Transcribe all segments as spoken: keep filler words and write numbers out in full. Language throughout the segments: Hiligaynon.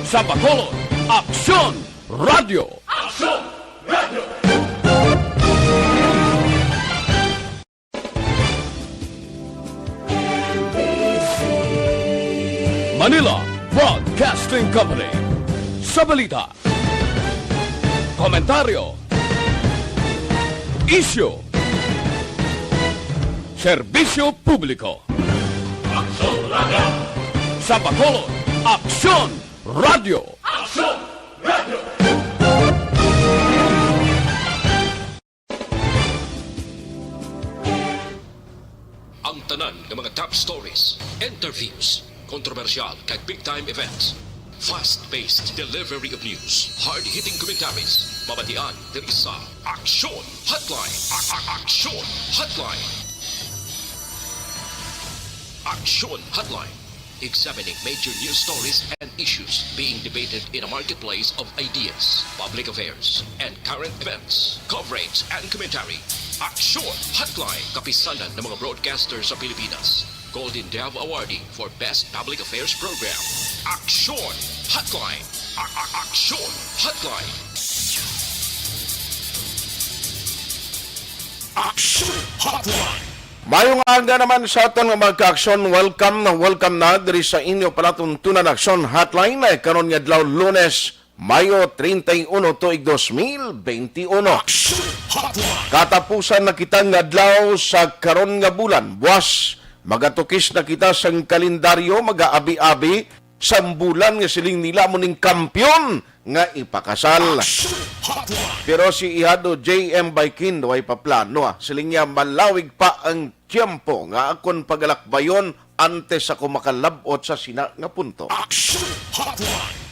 Sa Bacolod, Aksyon Radio. Aksyon Radio. Manila Broadcasting Company. Sa balita, komentaryo, isyu, serbisyo publiko. Aksyon Radio. Sa Bacolod, Aksyon Radio. Aksyon Radio. Ang tanan nga mga top stories, interviews, kontrobersyal kag big time events. Fast-paced delivery of news, hard-hitting commentaries, mabatian diri sa Aksyon Hotline. A- a- Aksyon Hotline. Aksyon Hotline. Examining major news stories and issues being debated in a marketplace of ideas, public affairs, and current events. Coverage and commentary. Aksyon Hotline. Kapisanan ng mga broadcaster sa Pilipinas. Golden Dove Awardee for Best Public Affairs Program. Aksyon Hotline. A- a- Aksyon Hotline. Aksyon Hotline. Mayong aga naman sa aton nga mga ka-aksyon. Welcome na welcome na diri sa inyo palatuntunan Aksyon Hotline, eh, karon nga adlaw, Lunes, Mayo treinta y uno, tuig dos mil benti uno. Aksyon Hotline. Katapusan na kita nga adlaw sa karon nga bulan. Buwas, magatukis na kita sang kalendaryo, magaabi-abi sang bulan nga siling nila mo ning kampiyon nga ipakasal. Aksyon Hotline. Pero si Ihado J M Baikin way pa plano, ah. Siling niya, malawig pa ang tiyempo nga akon pagalakbayon antes ako makalab-ot sa sina nga punto. Aksyon Hotline.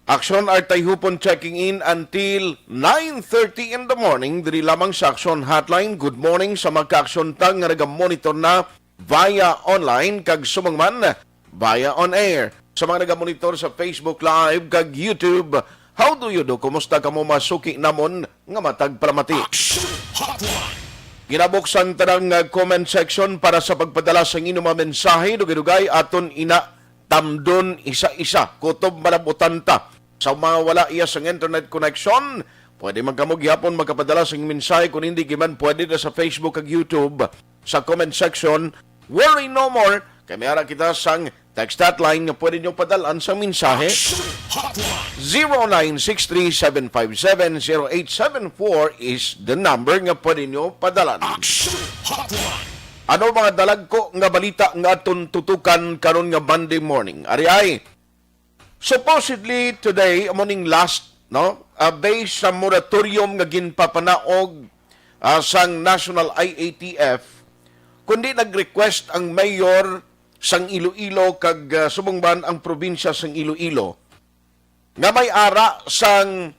Aksyon Artay Hupon checking in until nine thirty in the morning. Diri lamang sa Aksyon Hotline. Good morning sa mga ka-aksyon ta nga naga-monitor na via online kag subong man via on air. Sa mga nagamonitor sa Facebook Live kag YouTube, how do you do? Kumusta kamo, masuki namon nga matag palamati? Action Hotline. Ginabuksan ta ang, uh, comment section para sa pagpadala sa inyong mga mensahe. Dugay-dugay aton ina tamdon isa-isa. Kutob malabutan ta. Sa mga wala iya sang internet connection, pwede man kamo gihapon makapadala sang mensahe, kung hindi giman pwede na sa Facebook kag YouTube. Sa comment section, worry no more, kay may ara kita sang text hotline nga pwede nyo padalan sang mensahe. Action Hotline. Zero nine six three seven five seven zero eight seven four is the number nga pwede nyo padalan. Action Hotline. Ano mga dalagko nga balita nga aton tutukan karon nga Monday morning? Ari ay, supposedly today, amo ning last, no? Ah, based sa moratorium nga ginpapanaog, ah, sang National I A T F, kundi nag-request ang mayor sang Iloilo kag, ah, subong man ang probinsya sang Iloilo nga may ara sang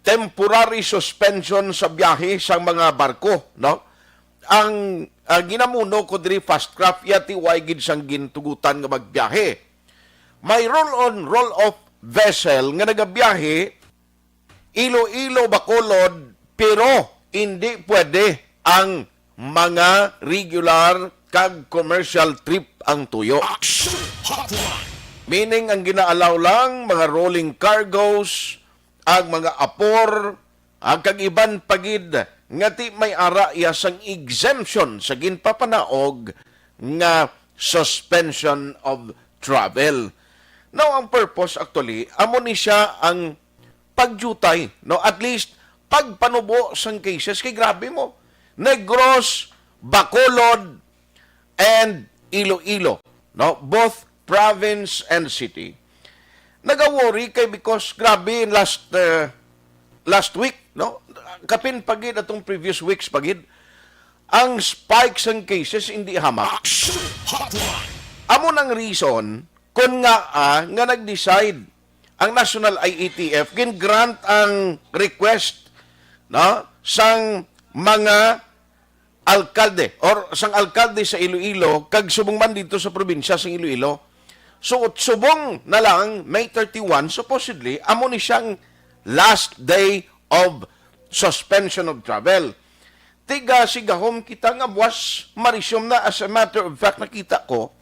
temporary suspension sa biyahe sang mga barko, no? Ang, ah, ginamuno ko diri, fast craft, yati way gid sang gintugutan nga magbiyahe. May roll-on, roll-off vessel nga nagabiyahe Iloilo, Bacolod, pero hindi pwede ang mga regular kag commercial trip ang tuyo. Action Hotline. Meaning, ang ginaalaw lang, mga rolling cargos, ang mga apor, ang kag iban pa gid nga ti may ara iya sang exemption sa ginpapanaog nga suspension of travel. Now, ang purpose actually, amo ni siya ang pagjutay, no? At least, pagpanubo sang cases, kay grabe mo. Negros, Bacolod, and Iloilo, no? Both province and city. Nagaworry kay because grabe last, uh, last week, no? Kapin pa gid atong previous weeks pa gid, ang spike sang cases hindi hamak. Action Hotline. Amo nang reason kun nga, ah, nga nag-decide ang National I A T F, gin-grant ang request, no, sang mga alkalde or sang alkalde sa Iloilo kag subong man dito sa probinsya sang Iloilo. So, subong na lang, May thirty-one, supposedly, amo ni siyang last day of suspension of travel. Tiga sigahom kita nga buwas ma-resume na. As a matter of fact, nakita ko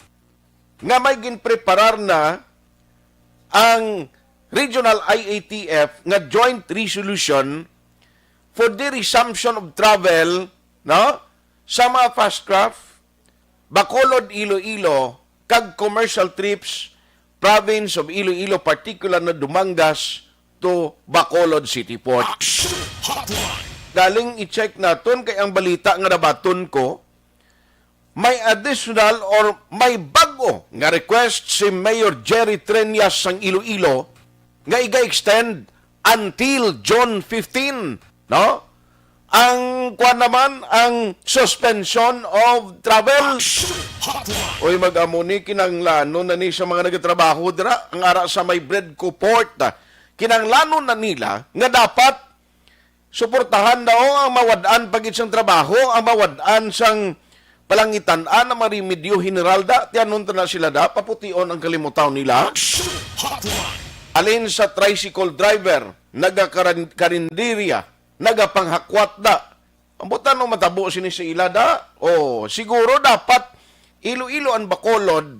nga may ginpreparar na ang Regional I A T F nga joint resolution for the resumption of travel, no, sa mga fast craft, Bacolod, Iloilo, kag commercial trips, province of Iloilo, particular na Dumangas to Bacolod City Port. Galing i-check naton kay ang balita nga nabaton ko, may additional or may bag-o nga request si Mayor Jerry Treñas sang Iloilo nga iga-extend until June fifteen, no? Ang kuwan naman, ang suspension of travel. Uy, mag-amo ni, kinahanglanon na ni sa mga nagatrabaho dira, ang ara sa may Bredco Port. Kinahanglanon na nila nga dapat suportahan daw ang mawad-an pa gid sang trabaho, ang mawad-an sang palangitan-an, ang mga remedyo general da, tianon ta na sila da, papution ang kalimutaw nila. Alin sa tricycle driver, nagakarinderya, nagapanghakwat da. Ang butano matabo sini sa ila da? O, siguro dapat Iloilo and Bacolod,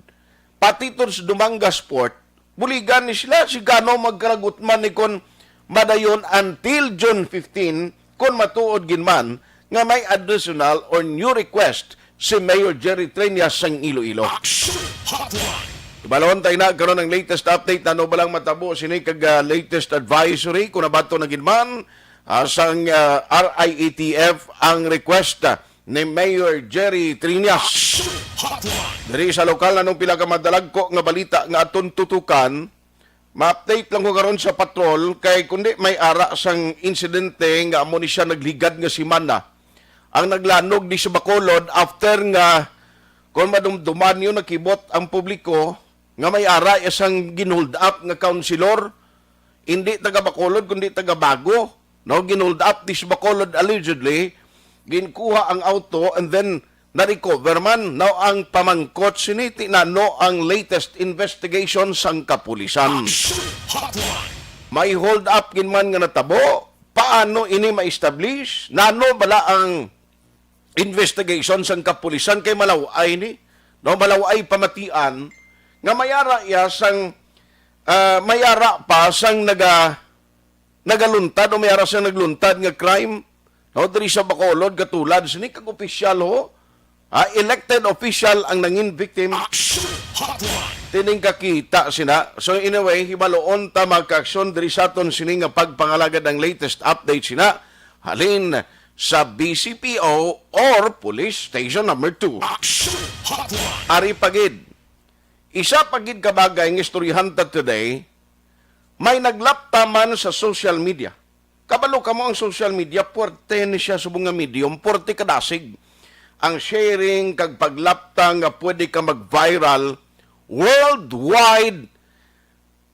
pati to sa Dumangas Port, buligan ni sila, si kano magkalagot man ni kon madayon until June fifteen, kon matuod gid man nga may additional or new request si Mayor Jerry Treñas sang Iloilo. Ibalon tayo na karon ang latest update, ano ba lang matabo sini kag, ah, latest advisory kung nabato na gid man, ah, sang, ah, R I A T F ang request, ah, ni Mayor Jerry Triñas. Diri sa lokal, nanong pila ka madalagko nga balita nga aton tutukan. Ma-update lang ko karon sa patrol kay kundi may ara sang insidente nga amo ni siya nagligad nga semana ang naglanog di sa Bacolod after nga, kung madumduman niyo, nakibot ang publiko nga may ara isang gin-hold up nga councilor, hindi taga Bacolod kundi taga Bago, no? Gin-hold up this Bacolod allegedly, ginkuha ang auto and then na-recover man. Now, ang pamangkot sini, ti nano ang latest investigation sang kapulisan? May hold up gid man nga natabo, paano ini ma-establish? Nano bala ang investigation sang kapulisan kay malaw-ay ni, no, malaw-ay pamatian nga may ara iya sang, ah, may ara pa sang naga-, nagaluntad o may ara sang nagluntad nga crime, no, diri sa Bacolod, katulad sini kag opisyal ho, ah, elected official ang nangin victim. Tining kakita sina. So, in a way, hibaloon ta magkaaksyon diri sa aton sini nga pagpangalagad ang latest update sina halin sa B C P O or Police Station Number Two. Ari pa gid, isa pa gid ka bagay nga istoryahan ta today, may naglapta man sa social media. Kabalo kamo ang social media, puwerte ni siya subong nga medium, puwerte kadasig. Ang sharing kag paglapta nga pwede ka mag-viral worldwide,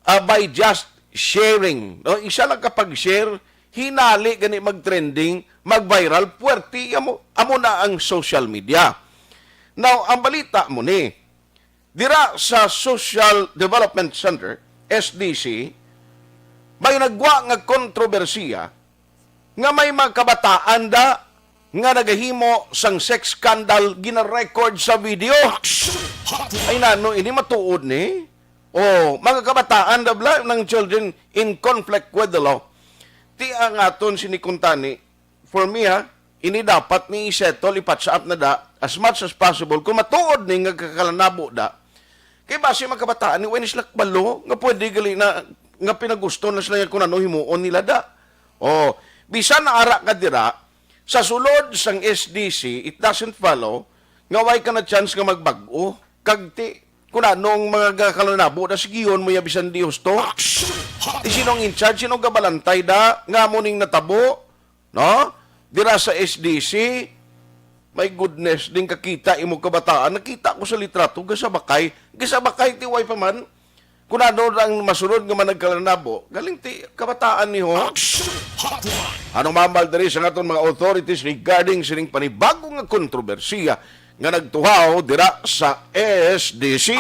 ah, by just sharing, no? Isa lang ka pag-share, hinali gani mag-trending, mag-viral, puwerte amo, amo na ang social media. Now, ang balita mo ni, dira sa Social Development Center, S D C, may nagwa nga kontrobersiya nga may mga kabataan da nga nagahimo sang sex scandal gina-record sa video. Ay nano, ini matuod ni? O, mga kabataan da bala, ng children in conflict with the law. Ti ang aton sini kuntani, for me ha, ini dapat ni i-settle, i-patch up na da, as much as possible. Kung matuod ni nga kakalanabo da, kay basi mga kabataan ni, way ni sila kabalo nga pwede gali na, nga pinagusto na sila nga kung ano himuon nila da. O, bisan na ara ka dira, sa sulod sang S D C, it doesn't follow nga way ka na chance nga magbag-o. Kag ti, kung anong mga kakalanabo na, sigihon mo ya bisan di husto. Di sinong in charge, sinong gabalantay da, nga mo ning natabo, no? Dira sa S D C, my goodness, ding kakita imo kabataan. Nakita ko sa litrato, gasabakay. Gasabakay, ti way pa man. Kung ano ra ang masunod nga managkalanabo, galing ti kabataan ni ho. Ano mambal diri sa aton mga authorities regarding sining panibago nga kontrobersiya nga nagtuhaw dira sa S D C?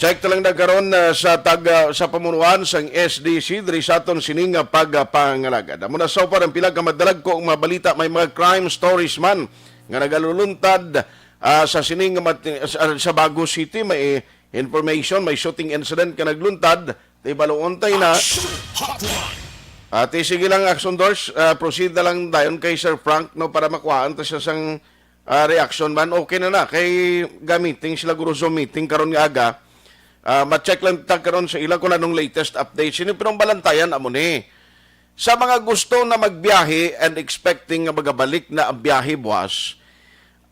Check ta lang na karon, ah, sa taga, sa pamunuan sang S D C diri sa aton sini nga pagpangalagad. Amo na so far ang pila ka madalagko nga mga balita, may mga crime stories man nga nagaluluntad, ah, sa sini nga mat-, sa, sa Bago City, may Information, may shooting incident nga nagluntad. Ti baluon tay na. Action Hotline. Ati, sige lang, Action Dors. Ah, proceed na lang dayon kay Sir Frank, no, para makuhaan ta siya sang, ah, reaction man. Okay na na. Kay ga-meeting sila, guro, Zoom meeting karon nga aga. Ah, ma-check lang ta karon sa ila kung anong latest update. Sino pinangbalantayan amo ni? Sa mga gusto na magbiyahe and expecting nga magabalik na ang biyahe buwas,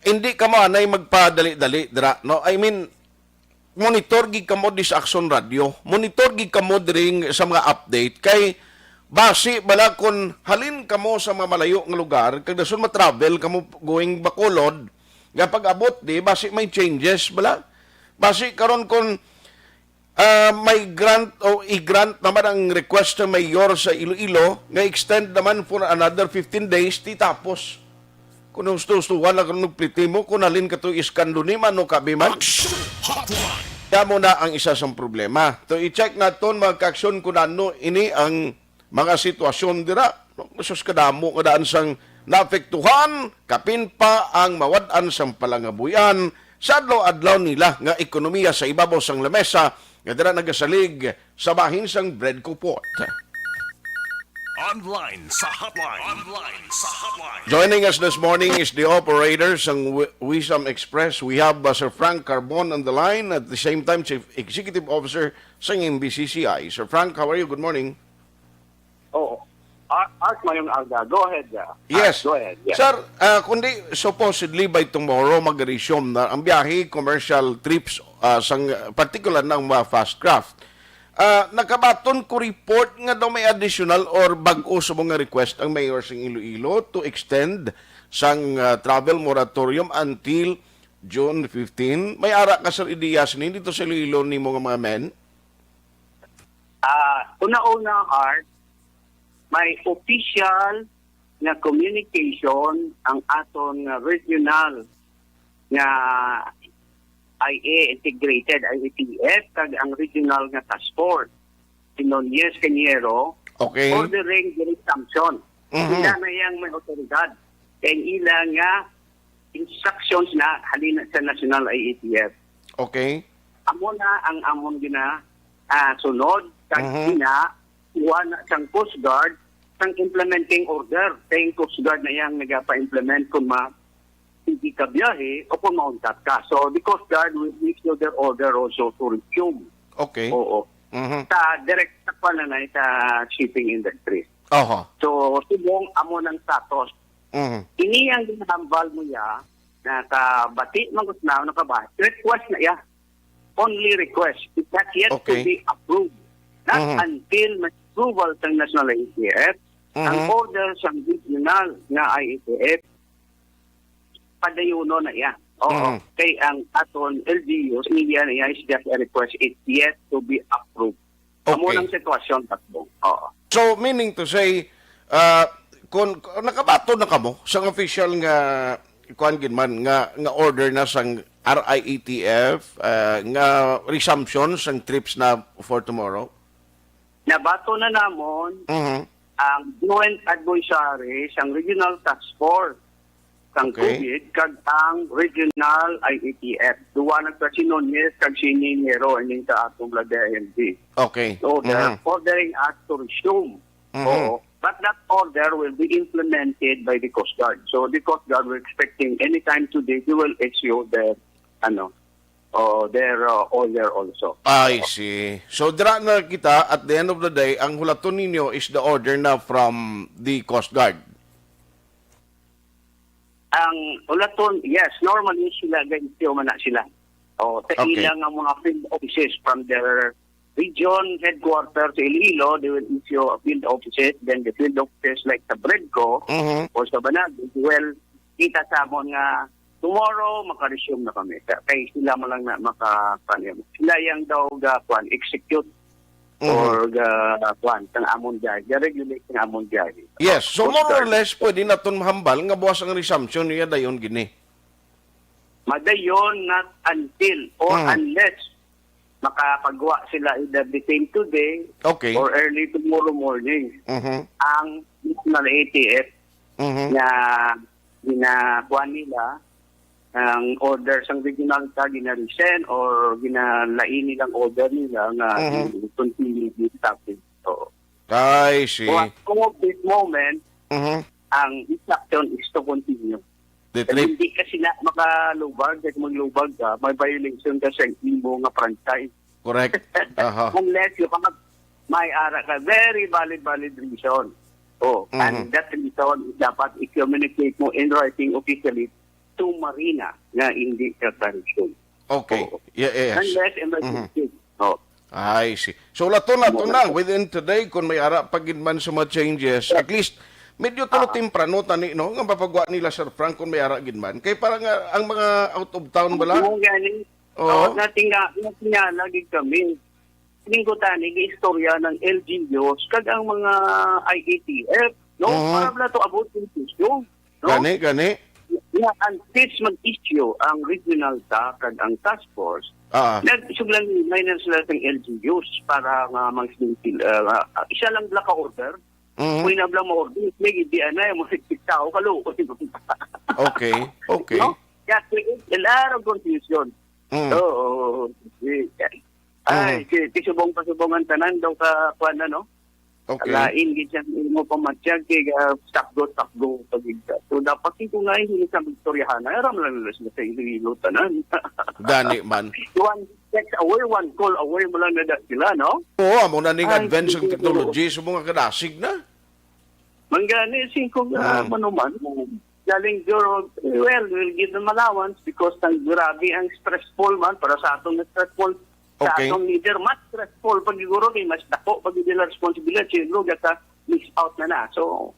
hindi kamo anay magpadali-dali dira, no? I mean, monitor gid kamo di sa Action Radio. Monitor gid kamo diri sa mga update kay basi bala kun halin kamo sa mga malayo nga lugar, kag dason ma-travel kamo going Bacolod, nga pag-abot di basi may changes bala. Basi karon kun, ah, may grant o i-grant naman ang request sa mayor sa Iloilo nga extend naman for another fifteen days, ti tapos. Kung husto-hustuhan lang kung nagpliti mo, kung halin ka to Iskanduni man o Kabi man. Action Hotline. Kaya mo na ang isa sang problema. To i-check naton, mga kaaksyon, kung ano ini ang mga sitwasyon dira. No? Sus, kadamo nga daan sang naapektuhan, kapin pa ang mawad-an sang palangabuhian sa adlaw-adlaw nila nga ekonomiya sa ibabaw sang lamesa nga dira nagasalig sa bahin sang Bread Copot. Online sa hotline. Online sa hotline. Joining us this morning is the operator sang Wi- Wisam Express. We have, uh, Sir Frank Carbon on the line. At the same time, Chief Executive Officer sang M B C C I. Sir Frank, how are you? Good morning. Oo. A- Art, mayong aga. Go ahead. Uh, Yes. Art, go ahead. Yeah. Sir, uh, kundi supposedly by tomorrow mag-resume na ang biyahe, commercial trips, uh, sang, particular na ang mga fast craft. Ah, nakabaton ko report nga daw may additional or bag-o sa mga request ang Mayor sang Iloilo to extend sang, ah, travel moratorium until June fifteen. May ara ka, sir, ideya sini dito sa Iloilo nimo nga mga men? Ah, una-una, Art, may official nga communication ang aton nga regional nga I A, integrated I A T F, kag ang regional nga task force, si Nunez Cañero, Okay. ordering the resumption. Mhm. Sila na yang may otoridad. Kay ila nga instructions na halin sa National I A T F. Okay. Amo na ang amon gina, ah, sunod, kag Mhm. ina, kuha na sang Coast Guard sang implementing order. Kay ang Coast Guard na yang nagapa-implement kung ma-, hindi ka biyahe o kung mauntat ka. So, the Coast Guard will issue their order also to resume. Okay. Oo. Mhm. Sa direct sa pananay sa shipping industry. Oho. So, subong amo nang status. Mhm. Ini ang ginahambal mo ya, nakabati man gud na, nakaba-, request na ya. Only request. It has yet to Okay. be approved. Not Mhm. until may approval sang National I A T F, ang Mhm. order sang regional nga I A T F, padayuno na iya. Oo. Mhm. Kay ang aton L G U, niya na iya is just a request. It's yet to be approved. Amo Okay. nang sitwasyon, Tatbong. Oo. So, meaning to say, ah, kung, kung nakabaton na kamo sa official nga, kuan gid man, nga, nga order na sang R I A T F, ah, nga resumption sang trips na for tomorrow? Nabato na namon Mhm. ang joint advisory sang Regional Task Force sang Okay. COVID kag ang Regional I A T F. Duwa nagka si Nunez kag si Niñero ining sa atong Lagda I M D. Okay. So, they're Mhm. ordering us to resume. Mhm. Oo. But that order will be implemented by the Coast Guard. So, the Coast Guard, we're expecting anytime today, they will issue their, ano, uh, their, uh, order also. I see. So, dira na kita, at the end of the day, ang hulaton ninyo is the order na from the Coast Guard. Ang hulaton, yes, normally sila, ga-issue man na sila. O, sa Okay. ila nga mga field offices from their region headquarters sa Iloilo, they will issue a field offices, then the field offices like sa Bredco Mhm. or sa Banag, well, kita sa amon nga tomorrow, maka-resume na kami. Kay sila man lang na maka-, sila yang daw ga-, kuan, execute Mhm. or ga-, kuan, sang amon biyahe, ga-regulate sang amon biyahe. Yes. So, Coast more or Guard. less, pwede naton mahambal nga buwas ang resumption niya dayon gini. Madayon, not until or Mhm. unless makapagwa sila either the same today Okay. or early tomorrow morning. Mhm. Ang National A T F Mhm. nga ginakuha nila, ang order sang regional ka gina-rescind or ginalain nilang order nila nga Mhm. i-continue the stopping. Oo. I see. What of this moment, Mhm. ang instruction is to continue. The Kaya trip. Hindi ka sila makalubag, kaya kung maglubag ka, may violation ka sa imo nga franchise. Correct. Aha. Unless you have, may ara ka, very valid, valid reason. Oh, Mhm. and that reason, dapat i-communicate mo in writing officially to Marina nga hindi ka sanction. Okay. Oo. Yeah, yes. Unless emergency. Mhm. Oh. I see. So, lato na to Mo- na. Within today, kung may ara pa gid man sa mga changes, at least, medyo tulo Ah. temprano tani, no? Nga mapagwa nila, Sir Frank, kung may ara gid man. Kay para nga, ang mga out of town bala? Oo, gani. Oo. Oo, natinga-, natingala gid kami. Linggo tani, istorya ng L G Us, kag ang mga I A T F, no? Mhm. Para bala to about yung issue, no? Gani, gani. Nga, until mag-issue ang regional ta kag ang task force, Ah. nagsuglan, may na sila sang L G Us para nga mag-, ah, isa lang bala ka order. Mhm. Kung ina bala mo order, may hindi anay, mo higpit tao, kalo. Okay, okay. No? Kaya create a lot of confusion. Mm. Oo, oo, oo. Ay, Mhm. si, si subong pa subong ang tanan daw ka, kuwan na, no? Okay. Lain gid siya mo pamatyag kay, ah, sakgo, sakgo pa gid siya. So, dapat yung kung nga hindi sa istoryahan, ay, aram lang nila sila sa Iloilo tanan. Gani man. One text away, one call away mo lang na da sila, no? Oo, amo na ning Ay, advance ang sige, technology sa mga kadasig na. Manggani, singko nga Mm. manuman. Galing, Juro, well, we'll give them allowance because ang grabe ang stressful man para sa atong stressful. Sa Okay. atong leader, mas stressful pag siguro kay mas dako pag nila responsibilidad, siguro gata miss out na na. So,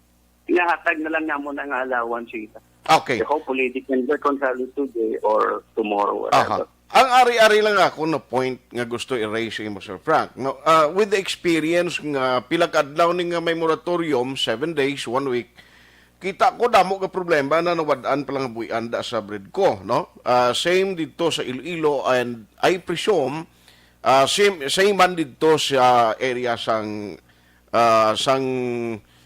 pinahatag na lang namo na nga allowance sa ila. Okay. So, hopefully, they can reconcile it today or tomorrow, Aha. whatever. Ang ari-ari lang ako na point nga gusto i-raise sa imo, Sir Frank. No, ah, with the experience nga pila ka adlaw ni nga may moratorium, seven days, one week, kita ko damo ka problema na nawad-an pa lang buhian da sa Bridco, no? Ah, same dito sa Iloilo, and I presume, ah, same, same man dito sa area sang, ah, sang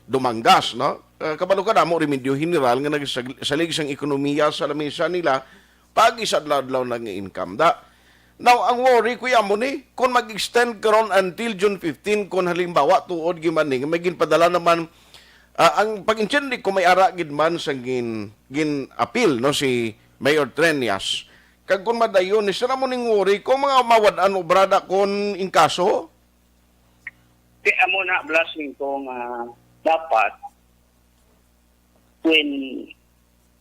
Dumangas, no? Ah, kabalo ka damo remedyo general nga nagsalig sang ekonomiya sa lamisa nila, pag isa adlaw-adlaw na nga income da. Now, ang worry, kuya, mo ni, kung mag-extend karon until June fifteen, kung halimbawa, tuod gyud man ni, may ginpadala naman, ah, ang pag-intindi ko may ara gid man sa gin, gin-appeal, no, si Mayor Treñas. Kag kung madayon, ni sira mo ning worry, kung mga mawad-an obrada kung in kaso? Kaya amo na, blessing ko nga dapat when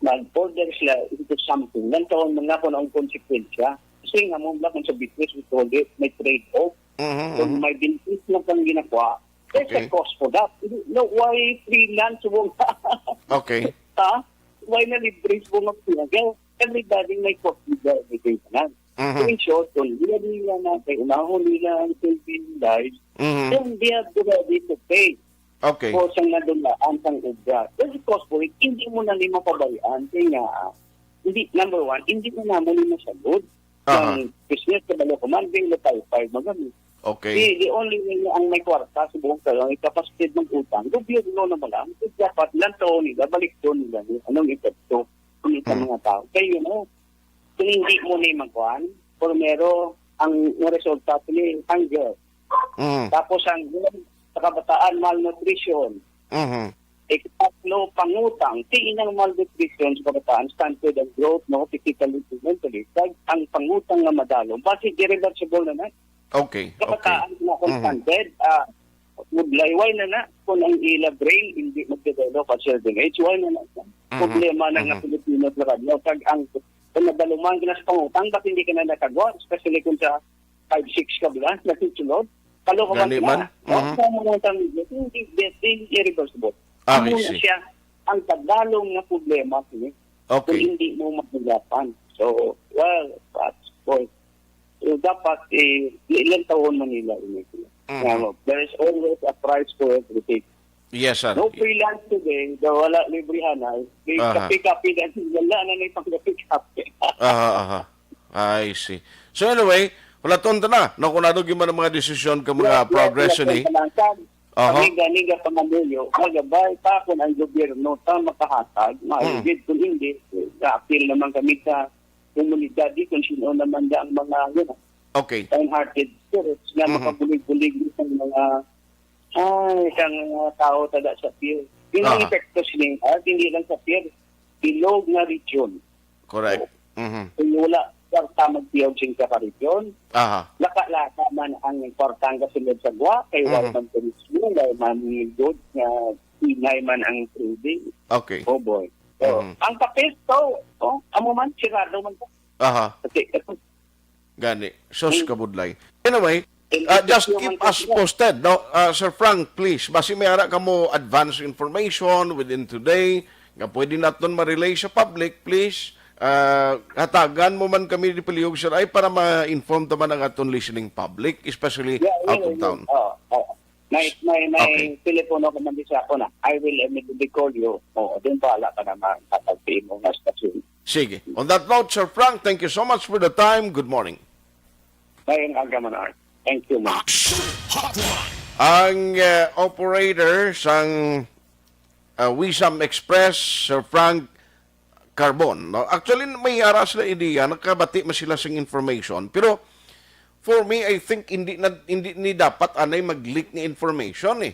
mag-order sila into something, lantawon mo na kung ang konsekwensya. Kasi nga mo lang kung sa business, we call it, may trade-off. Mhm, Kung mhm. may business na kang ginakuha, there's Okay. a cost for that. No, why freelance mo nga? Okay. Ha? Why na libre mo nga freelance? Everybody may cost with everything na. Mhm. So, in short, kung nila nila na, kay unahon nila ang saving lives, Mhm. then they have to ready to pay. Okay. Kung sang nadulaan sang obra. Kasi, of course, hindi mo na ni mapabalian. Kaya nga, hindi, number one, hindi mo na mo ni masalod. Aha. Ang business, kabalo ko man, di na tayo five magami. Okay. Di, the only way nga ang may kwarta sa buong kalang ikapasidad ng utang, gobyerno naman lang. So, dapat lang to nila, balik to nila ni anong epekto kung sa Mm. mga tao. Kaya yun, oh, kung hindi mo ni magkuhan, primero, ang resulta ni hunger. Mm. Tapos ang sa kabataan, malnutrition. Mhm. Ikatlo, pangutang. Ti inang malnutrition sa kabataan, stunted ang growth, no, physically, mentally. Kag ang pangutang nga madalo, basi irreversible na na. Okay, okay. Kabataan na kung Mhm. stunted, ah, mudlayway na na kung ang ila brain hindi magdevelop at certain age. Why na na? Mhm. Problema na nga Mhm. Pilipino talaga. No? Kag ang kung nadaluman ka na sa pangutang, ba't hindi ka na nakagwa? Especially kung sa five six ka bala, na sulod. Kalo ka Gani man man? Kaya Mhm. sa mga tang hindi, hindi irreversible. Ah, Amo I na see. Siya ang kadalong nga problema sini. Okay. Kung hindi mo mahulapan. So, well, that's point. So, dapat, eh, ilang taon man nila ini. Mhm. Ano, there is always a price for everything. Yes, sir. No freelance today, daw wala librihan ay. May Aha. Kape-kape na, wala na may pangkape-kape. Aha, aha. I see. So anyway, wala tonto na. No, kung ano gyud man ang mga desisyon ka mga Yeah, progress yeah, ni. Yeah, Aha. Kami gani nga pangamuyo, magabay pa kung ang gobyerno ta makahatag, Mm. maayos gid. Kung hindi, apil naman kami sa komunidad, di kung sino naman da ang mga, you know, Okay. kind-hearted spirits nga Mhm. makabulig-bulig sa mga, ay, kang mga tao taga sa pier. Yun ang Aha. epekto sining art, hindi lang sa pier, bilog nga region. Correct. Mhm. Kung wala kwarta magtiyog sing sa region, Aha. laka-laka man ang kwarta nga sunod sa gwa, kay wala Mhm. man turismo, wala man good nga hinay man ang trading. Okay. Oh, boy. So, Mhm. ang kapis to, oh, amo man, sirado man to. Aha. Kasi, Gani. Sus, Mm. kabudlay. Anyway, And uh, just keep us posted, no? Uh, Sir Frank, please. Basi may ara kamo advance information within today nga pwede naton ma-relay sa public, please. Uh, hatagan mo man kami ni Palihog, sir, ay para ma-inform ta man ang aton listening public, especially Yeah, out of anyway, town. Oh, oh. May, may, may Okay. telepono ko man di sa ako na. I will immediately call you. Oo, din bahala ka naman kapag sa imo nga stasyon. Sige. On that note, Sir Frank, thank you so much for the time. Good morning. Mayong aga man, Art. Thank you, man. Action Hotline. Ang uh, operator sang uh, Wisam Express, Sir Frank Carbon, no? Actually, may ara sila ideya, nakabati man sila sing information, pero for me, I think hindi na, hindi ni dapat anay mag-leak nga information eh.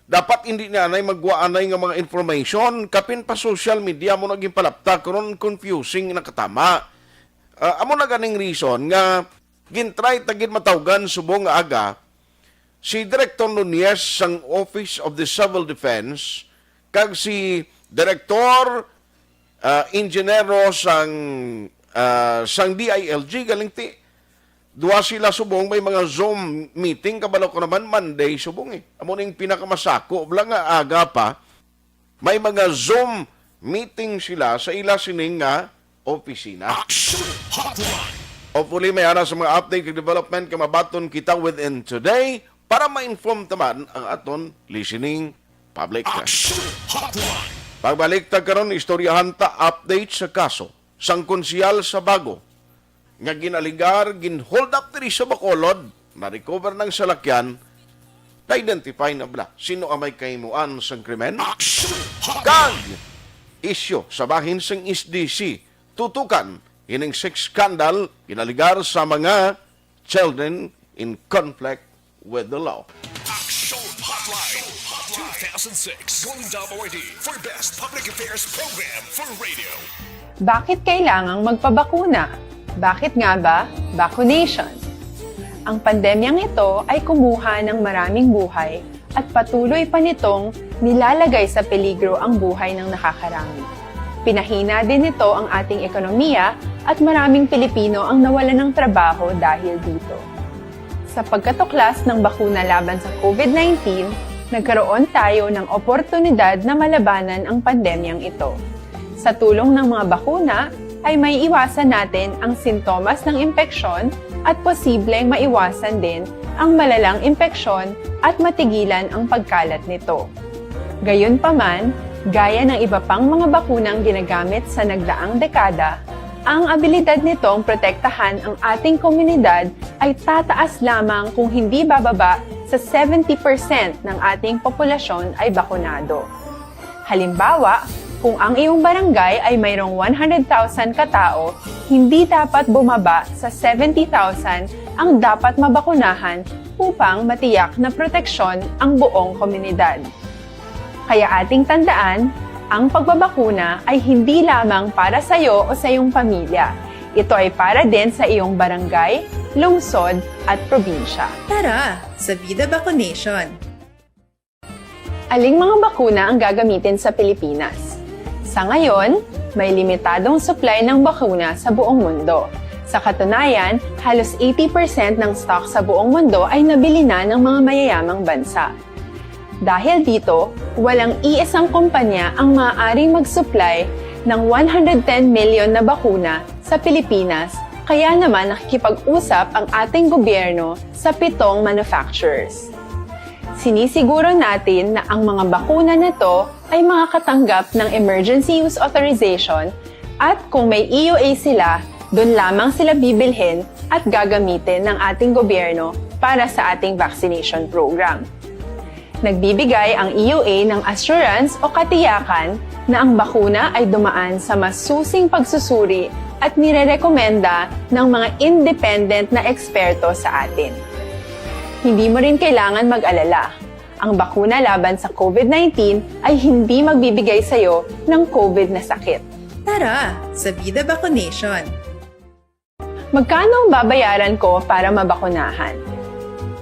Dapat hindi ni anay magwa anay nga mga information, kapin pa social media mo naging palapta, karon confusing na katama. Ah, amo na ganing reason nga gintry ta gid matawgan subong nga aga si Director Nunez sang Office of the Civil Defense kag si Director, ah, Ingenero sang, ah, sang D I L G, galing ti duwa sila subong may mga Zoom meeting, kabalo ko naman Monday subong eh. Amo ning pinakamasako bala nga aga pa may mga Zoom meeting sila sa ila sining nga opisina. Action Hotline. Hopefully, may ara sa mga update kag development nga mabaton kita within today para ma-inform ta man ang aton listening public. Action Hotline. Pagbalik ta karon, istoryahan ta update sa kaso sang konsehal sa Bago nga ginaligar, gin-hold up diri sa Bacolod, na-recover ng salakyan, na-identify na bala sino ang may kahimuan sang krimen? Action Hotline. Kag isyu sa bahin sang S D C, tutukan ining sex scandal ginaligar sa mga children in conflict with the law. Action Hotline two thousand six. Going W D for Best Public Affairs Program for Radio. Bakit kailangang magpabakuna? Bakit nga ba vaccination? Ang pandemyang ito ay kumuha ng maraming buhay at patuloy pa nitong nilalagay sa peligro ang buhay ng nakakarami. Pinahina din nito ang ating ekonomiya at maraming Pilipino ang nawalan ng trabaho dahil dito. Sa pagkatuklas ng bakuna laban sa COVID nineteen, nagkaroon tayo ng oportunidad na malabanan ang pandemyang ito. Sa tulong ng mga bakuna, ay may iwasan natin ang sintomas ng impeksyon at posibleng maiwasan din ang malalang impeksyon at matigilan ang pagkalat nito. Gayunpaman, gaya ng iba pang mga bakunang ginagamit sa nagdaang dekada, ang abilidad nitong protektahan ang ating komunidad ay tataas lamang kung hindi bababa sa seventy percent ng ating populasyon ay bakunado. Halimbawa, kung ang iyong barangay ay mayroong one hundred thousand katao, hindi dapat bumaba sa seventy thousand ang dapat mabakunahan upang matiyak na proteksyon ang buong komunidad. Kaya ating tandaan, ang pagbabakuna ay hindi lamang para sa iyo o sa iyong pamilya. Ito ay para din sa iyong barangay, lungsod, at probinsya. Tara, sa Vida Vaccination! Aling mga bakuna ang gagamitin sa Pilipinas? Sa ngayon, may limitadong supply ng bakuna sa buong mundo. Sa katunayan, halos eighty percent ng stock sa buong mundo ay nabili na ng mga mayayamang bansa. Dahil dito, walang iisang kumpanya ang maaaring mag-supply ng one hundred ten million na bakuna sa Pilipinas, kaya naman nakikipag-usap ang ating gobyerno sa pitong manufacturers. Sinisiguro natin na ang mga bakuna na to ay makakatanggap ng emergency use authorization at kung may E U A sila, doon lamang sila bibilhin at gagamitin ng ating gobyerno para sa ating vaccination program. Nagbibigay ang E U A ng assurance o katiyakan na ang bakuna ay dumaan sa masusing pagsusuri at nirerekomenda ng mga independent na eksperto sa atin. Hindi mo rin kailangan mag-alala. Ang bakuna laban sa COVID nineteen ay hindi magbibigay sa iyo ng COVID na sakit. Tara sa Vida Vacunation! Magkano ang babayaran ko para mabakunahan?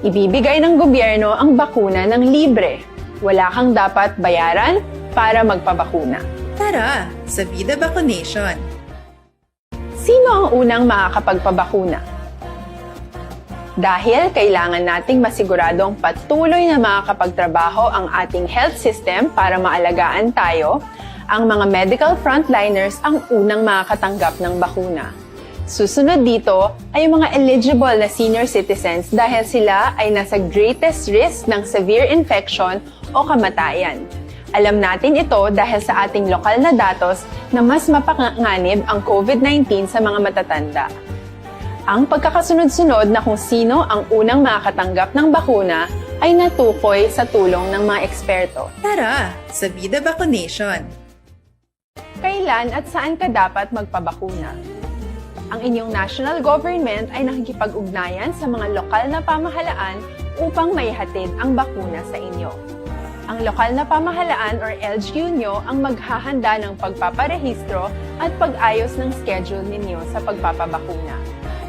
Ibibigay ng gobyerno ang bakuna ng libre. Wala kang dapat bayaran para magpabakuna. Tara sa Vida Vacunation! Sino ang unang makakapagpabakuna? Dahil kailangan nating masiguradong patuloy na makakapagtrabaho ang ating health system para maalagaan tayo, ang mga medical frontliners ang unang makakatanggap ng bakuna. Susunod dito ay ang mga eligible na senior citizens dahil sila ay nasa greatest risk ng severe infection o kamatayan. Alam natin ito dahil sa ating lokal na datos na mas mapanganib ang COVID nineteen sa mga matatanda. Ang pagkakasunod-sunod na kung sino ang unang makakatanggap ng bakuna ay natukoy sa tulong ng mga eksperto. Tara sa Vida Vacunation! Kailan at saan ka dapat magpabakuna? Ang inyong national government ay nakikipag-ugnayan sa mga lokal na pamahalaan upang maihatid ang bakuna sa inyo. Ang lokal na pamahalaan or L G U nyo ang maghahanda ng pagpaparehistro at pag-ayos ng schedule ninyo sa pagpapabakuna.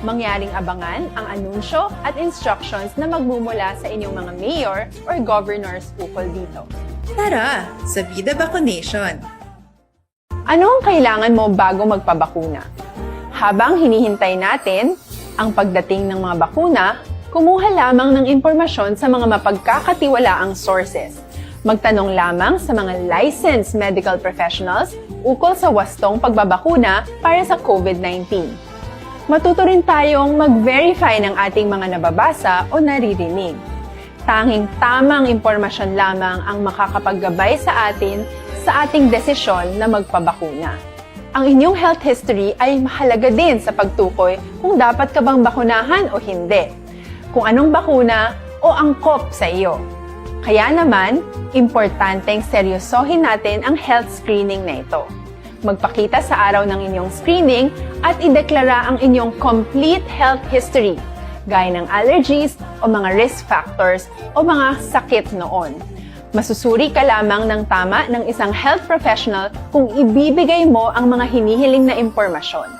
Mangyaring abangan ang anunsyo at instructions na magmumula sa inyong mga mayor or governors ukol dito. Tara sa Vida Vacunation! Ano ang kailangan mo bago magpabakuna? Habang hinihintay natin ang pagdating ng mga bakuna, kumuha lamang ng impormasyon sa mga mapagkakatiwalaang sources. Magtanong lamang sa mga licensed medical professionals ukol sa wastong pagbabakuna para sa COVID nineteen. Matuto rin tayong mag-verify ng ating mga nababasa o naririnig. Tanging tamang impormasyon lamang ang makakapaggabay sa atin sa ating desisyon na magpabakuna. Ang inyong health history ay mahalaga din sa pagtukoy kung dapat ka bang bakunahan o hindi, kung anong bakuna o angkop sa iyo. Kaya naman, importanteng seryosohin natin ang health screening na ito. Magpakita sa araw ng inyong screening at ideklara ang inyong complete health history, gaya ng allergies o mga risk factors o mga sakit noon. Masusuri ka lamang ng tama ng isang health professional kung ibibigay mo ang mga hinihiling na impormasyon.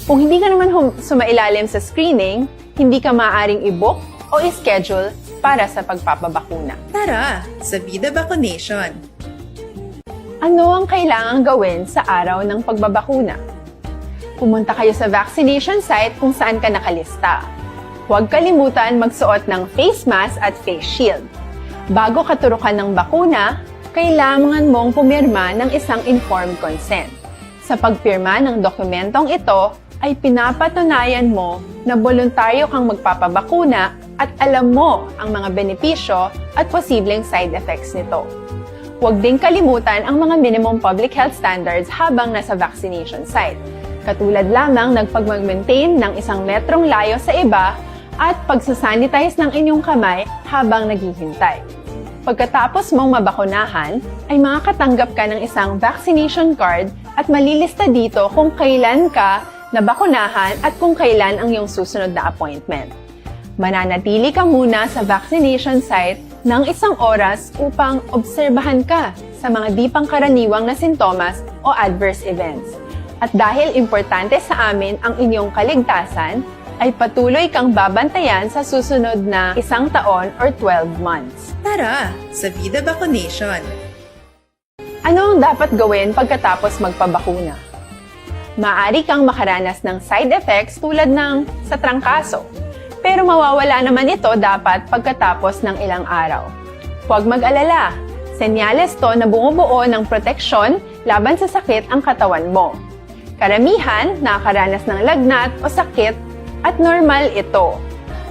Kung hindi ka naman hum- sumailalim sa screening, hindi ka maaaring i-book o i-schedule para sa pagpapabakuna. Tara sa Vida Vacunation! Ano ang kailangang gawin sa araw ng pagbabakuna? Pumunta kayo sa vaccination site kung saan ka nakalista. Huwag kalimutan magsuot ng face mask at face shield. Bago katurukan ng bakuna, kailangan mong pumirma ng isang informed consent. Sa pagpirma ng dokumentong ito, ay pinapatunayan mo na boluntaryo kang magpapabakuna at alam mo ang mga benepisyo at posibleng side effects nito. Huwag ding kalimutan ang mga minimum public health standards habang nasa vaccination site, katulad lamang ng pagmag-maintain ng isang metrong layo sa iba at pagsasanitize ng inyong kamay habang naghihintay. Pagkatapos mong mabakunahan, ay makakatanggap ka ng isang vaccination card at malilista dito kung kailan ka nabakunahan at kung kailan ang iyong susunod na appointment. Mananatili ka muna sa vaccination site ng isang oras upang obserbahan ka sa mga di pangkaraniwang na sintomas o adverse events. At dahil importante sa amin ang inyong kaligtasan, ay patuloy kang babantayan sa susunod na isang taon or twelve months. Tara sa Vida Vacunation! Ano ang dapat gawin pagkatapos magpabakuna? Maaari kang makaranas ng side effects tulad ng sa trangkaso, pero mawawala naman ito dapat pagkatapos ng ilang araw. Huwag mag-alala, senyales to na bumubuo ng proteksyon laban sa sakit ang katawan mo. Karamihan nakakaranas ng lagnat o sakit at normal ito.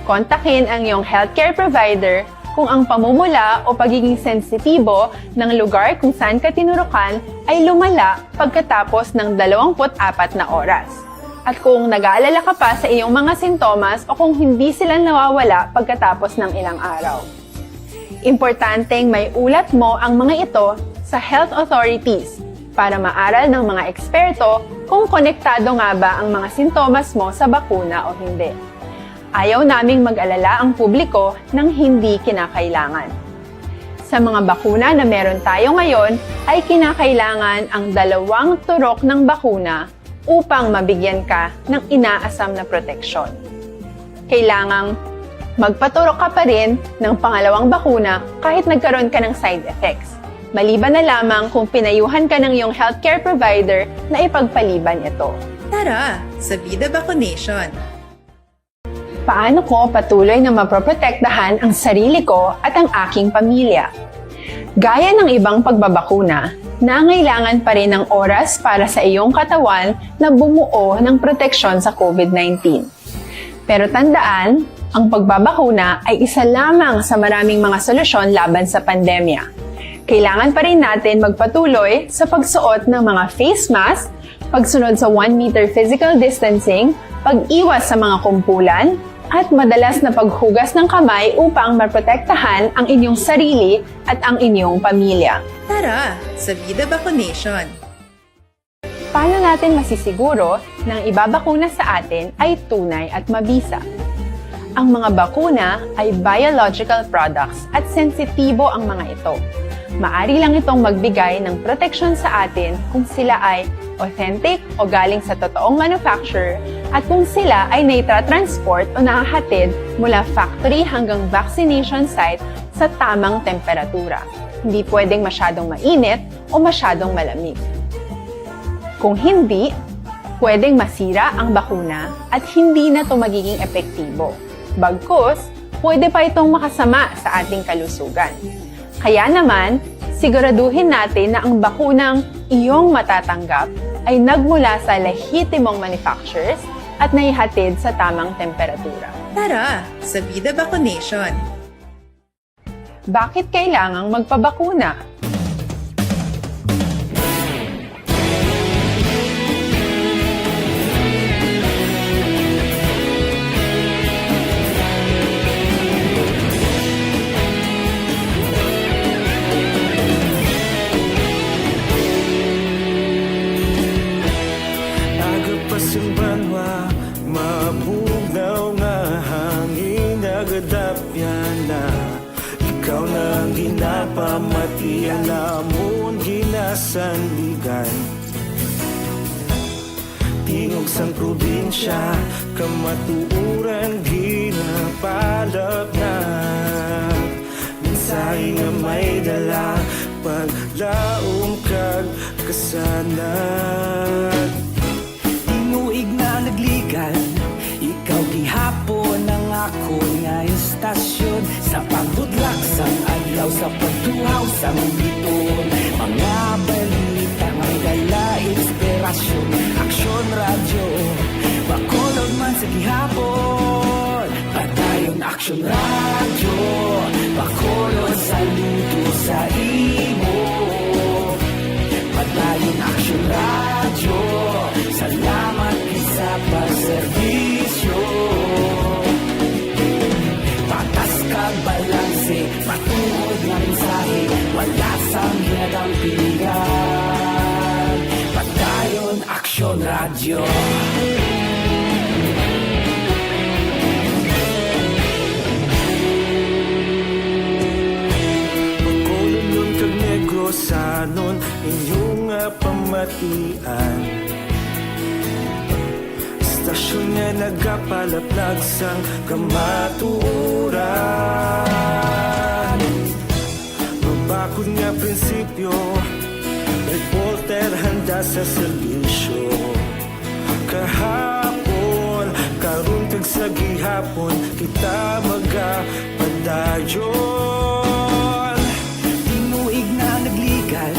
Kontakin ang iyong healthcare provider kung ang pamumula o pagiging sensitibo ng lugar kung saan ka tinurukan ay lumala pagkatapos ng dalawampu't apat na oras. At kung nag-aalala ka pa sa iyong mga sintomas o kung hindi sila nawawala pagkatapos ng ilang araw. Importanteng may ulat mo ang mga ito sa health authorities para maaral ng mga eksperto kung konektado nga ba ang mga sintomas mo sa bakuna o hindi. Ayaw naming mag-alala ang publiko ng hindi kinakailangan. Sa mga bakuna na meron tayo ngayon, ay kinakailangan ang dalawang turok ng bakuna upang mabigyan ka ng inaasam na proteksyon. Kailangang magpaturok ka pa rin ng pangalawang bakuna kahit nagkaroon ka ng side effects, maliban na lamang kung pinayuhan ka ng iyong healthcare provider na ipagpaliban ito. Tara sa Bida Vaccination! Paano ko patuloy na maproprotektahan ang sarili ko at ang aking pamilya? Gaya ng ibang pagbabakuna, nangailangan pa rin ng oras para sa iyong katawan na bumuo ng proteksyon sa COVID nineteen. Pero tandaan, ang pagbabakuna ay isa lamang sa maraming mga solusyon laban sa pandemya. Kailangan pa rin natin magpatuloy sa pagsuot ng mga face mask, pagsunod sa one meter physical distancing, pag-iwas sa mga kumpulan, at madalas na paghugas ng kamay upang maprotektahan ang inyong sarili at ang inyong pamilya. Tara sa Bida Vaccination! Paano natin masisiguro na ang ibabakuna sa atin ay tunay at mabisa? Ang mga bakuna ay biological products at sensitibo ang mga ito. Maari lang itong magbigay ng proteksyon sa atin kung sila ay authentic o galing sa totoong manufacturer at kung sila ay naitra-transport o nahahatid mula factory hanggang vaccination site sa tamang temperatura. Hindi pwedeng masyadong mainit o masyadong malamig. Kung hindi, pwedeng masira ang bakuna at hindi na ito magiging epektibo. Bagkus, pwede pa itong makasama sa ating kalusugan. Kaya naman, siguraduhin natin na ang bakunang iyong matatanggap ay nagmula sa lehitimong manufacturers at naihatid sa tamang temperatura. Tara sa Bida Vaccination! Bakit kailangang magpabakuna? Aga pa sing banwa, mabugnaw nga hangin, nagadapyan na. Ikaw na ang ginapamati, ang amon ginasandigan. Tingog sang probinsya, kamatuoran ginapalapnag. Mensahe nga may dala, paglaom kag kasanag. Tinuig na nagligad, ikaw gihapon ang akon nga istasyon. Sa pagbudlak sang adlaw, sa pagtuhaw sang bituon, mga balita may dala inspirasyon. Aksyon Radyo, Bacolod man sa gihapon. Padayon Aksyon Radyo, Bacolod, saludo sa imo. Padayon Aksyon Radyo, salamat gid sa pagserbisyo. Patas kag balanse, matuod nga mensahe, wala sang ginadampigan. Padayon Aksyon Radyo. Bacolodnon kag Negrosanon, inyo nga pamatian. Istasyon nga nagapalaplag sang kamatuoran. Mabakod nga prinsipyo, reporter handa sa serbisyo. Kahapon, karon kag sa gihapon, kita magapadayon. Tinuig na nagligad,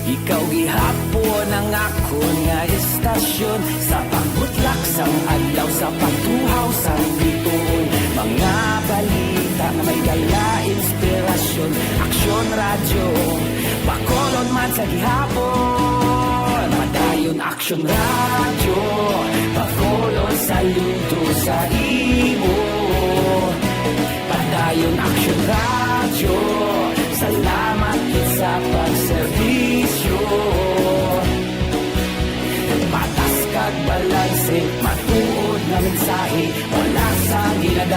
ikaw gihapon ang akon nga istasyon. Sa pagbutlak sang adlaw, sa pagtuhaw sang bituon, mga balita nga may dala inspirasyon. Aksyon Radyo, Bacolod man sa gihapon. Padayon Aksyon Radyo, Bacolod, saludo sa imo. Padayon Aksyon Radyo, salamat gid sa pagserbisyo. Mata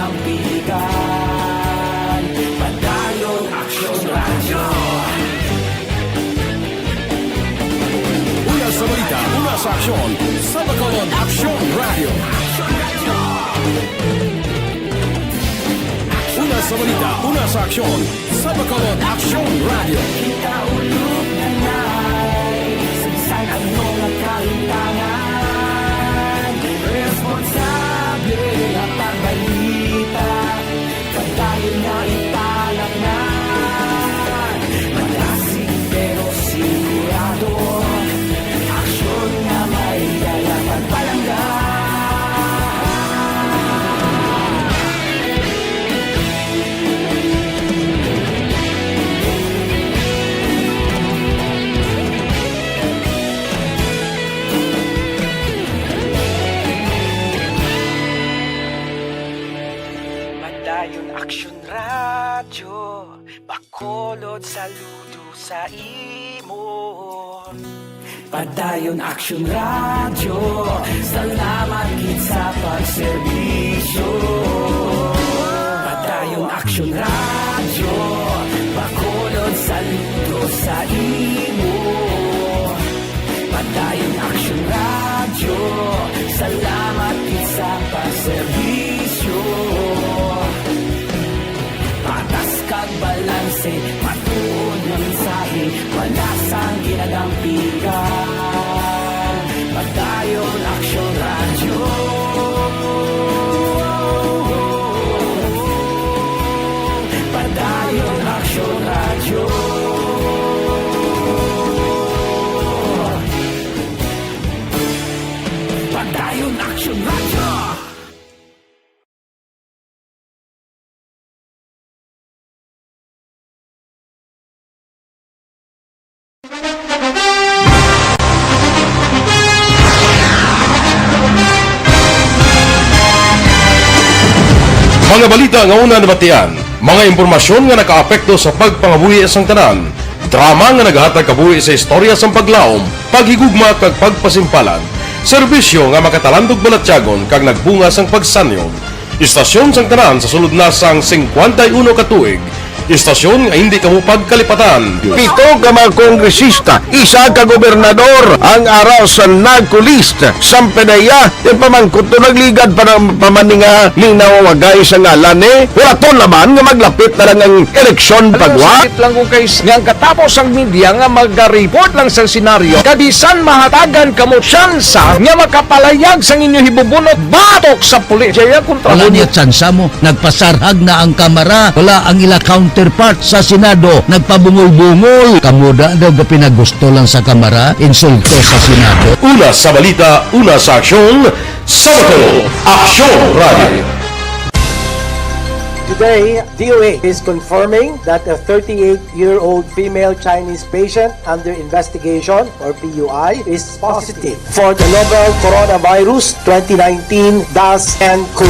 Ang Pilipinas, Padayon Aksyon Radyo. Una sa balita, una sa aksyon, sa Bacolod Aksyon Radyo. Una sa balita, una sa aksyon, sa Bacolod Aksyon Radyo. Kita ulog na nai, sa bisan ano nga kahitangan, responsable nga pagbalita, padayon nga ipalatnan, malasig pero sigurado, aksyon nga may dala pagpalangga. Padayon Aksyon Radyo, Bacolod, saludo sa imo. Padayon Aksyon Radyo, salamat gid sa pagserbisyo. Padayon Aksyon Radyo, Bacolod, saludo sa imo. Padayon Aksyon Radyo, salamat gid sa pagserbisyo. Patas kag balanse, matuod nga mensahe, wala sang ginadampigan. Padayon Aksyon Radyo. Padayon Aksyon Radyo. Padayon Aksyon Radyo. Mga balita nga una nabatian, mga impormasyon nga nakaapekto sa pagpangabuhi sang tanan, drama nga nagahatag kabuhi sa istorya sang paglaom, paghigugma kag pagpasimpalan, serbisyo nga makatalandog balatyagon kag nagbunga sang pagsanyog. Istasyon sang tanan sa sulod na sang singkwenta y uno ka tuig. Istasyon nga hindi kamo pagkalipatan. Pito ka mga kongresista, isa ka gobernador, ang ara sa NAGCOLEST. Sampanaya, ipamangkot to nagligad pa ng pamaninga ning nawawagay sa ngalan ni Horaton Laban nga maglapit na lang ang eleksyon pagwa. Sakit lang ko kay s-, nga ang katapos ang media nga magareport lang sa senaryo, kabisan mahatagan kamo tsansa nga makapalayag sang inyo hibubunot batok sa pulis. Jaya kontra Wala mo. Niya tsansa mo. Nagpasarhag na ang Kamara. Wala ang ila counterpart sa Senado. Nagpabungol-bungol. Kamo da daw gapinagusto lang sa Kamara. Insulto sa Senado. Una sa balita, una sa aksyon, sa Bacolod Aksyon Radio. Today, D O A is confirming that a thirty-eight-year-old female Chinese patient under investigation, or P U I, is positive for the novel coronavirus twenty nineteen dash N cov.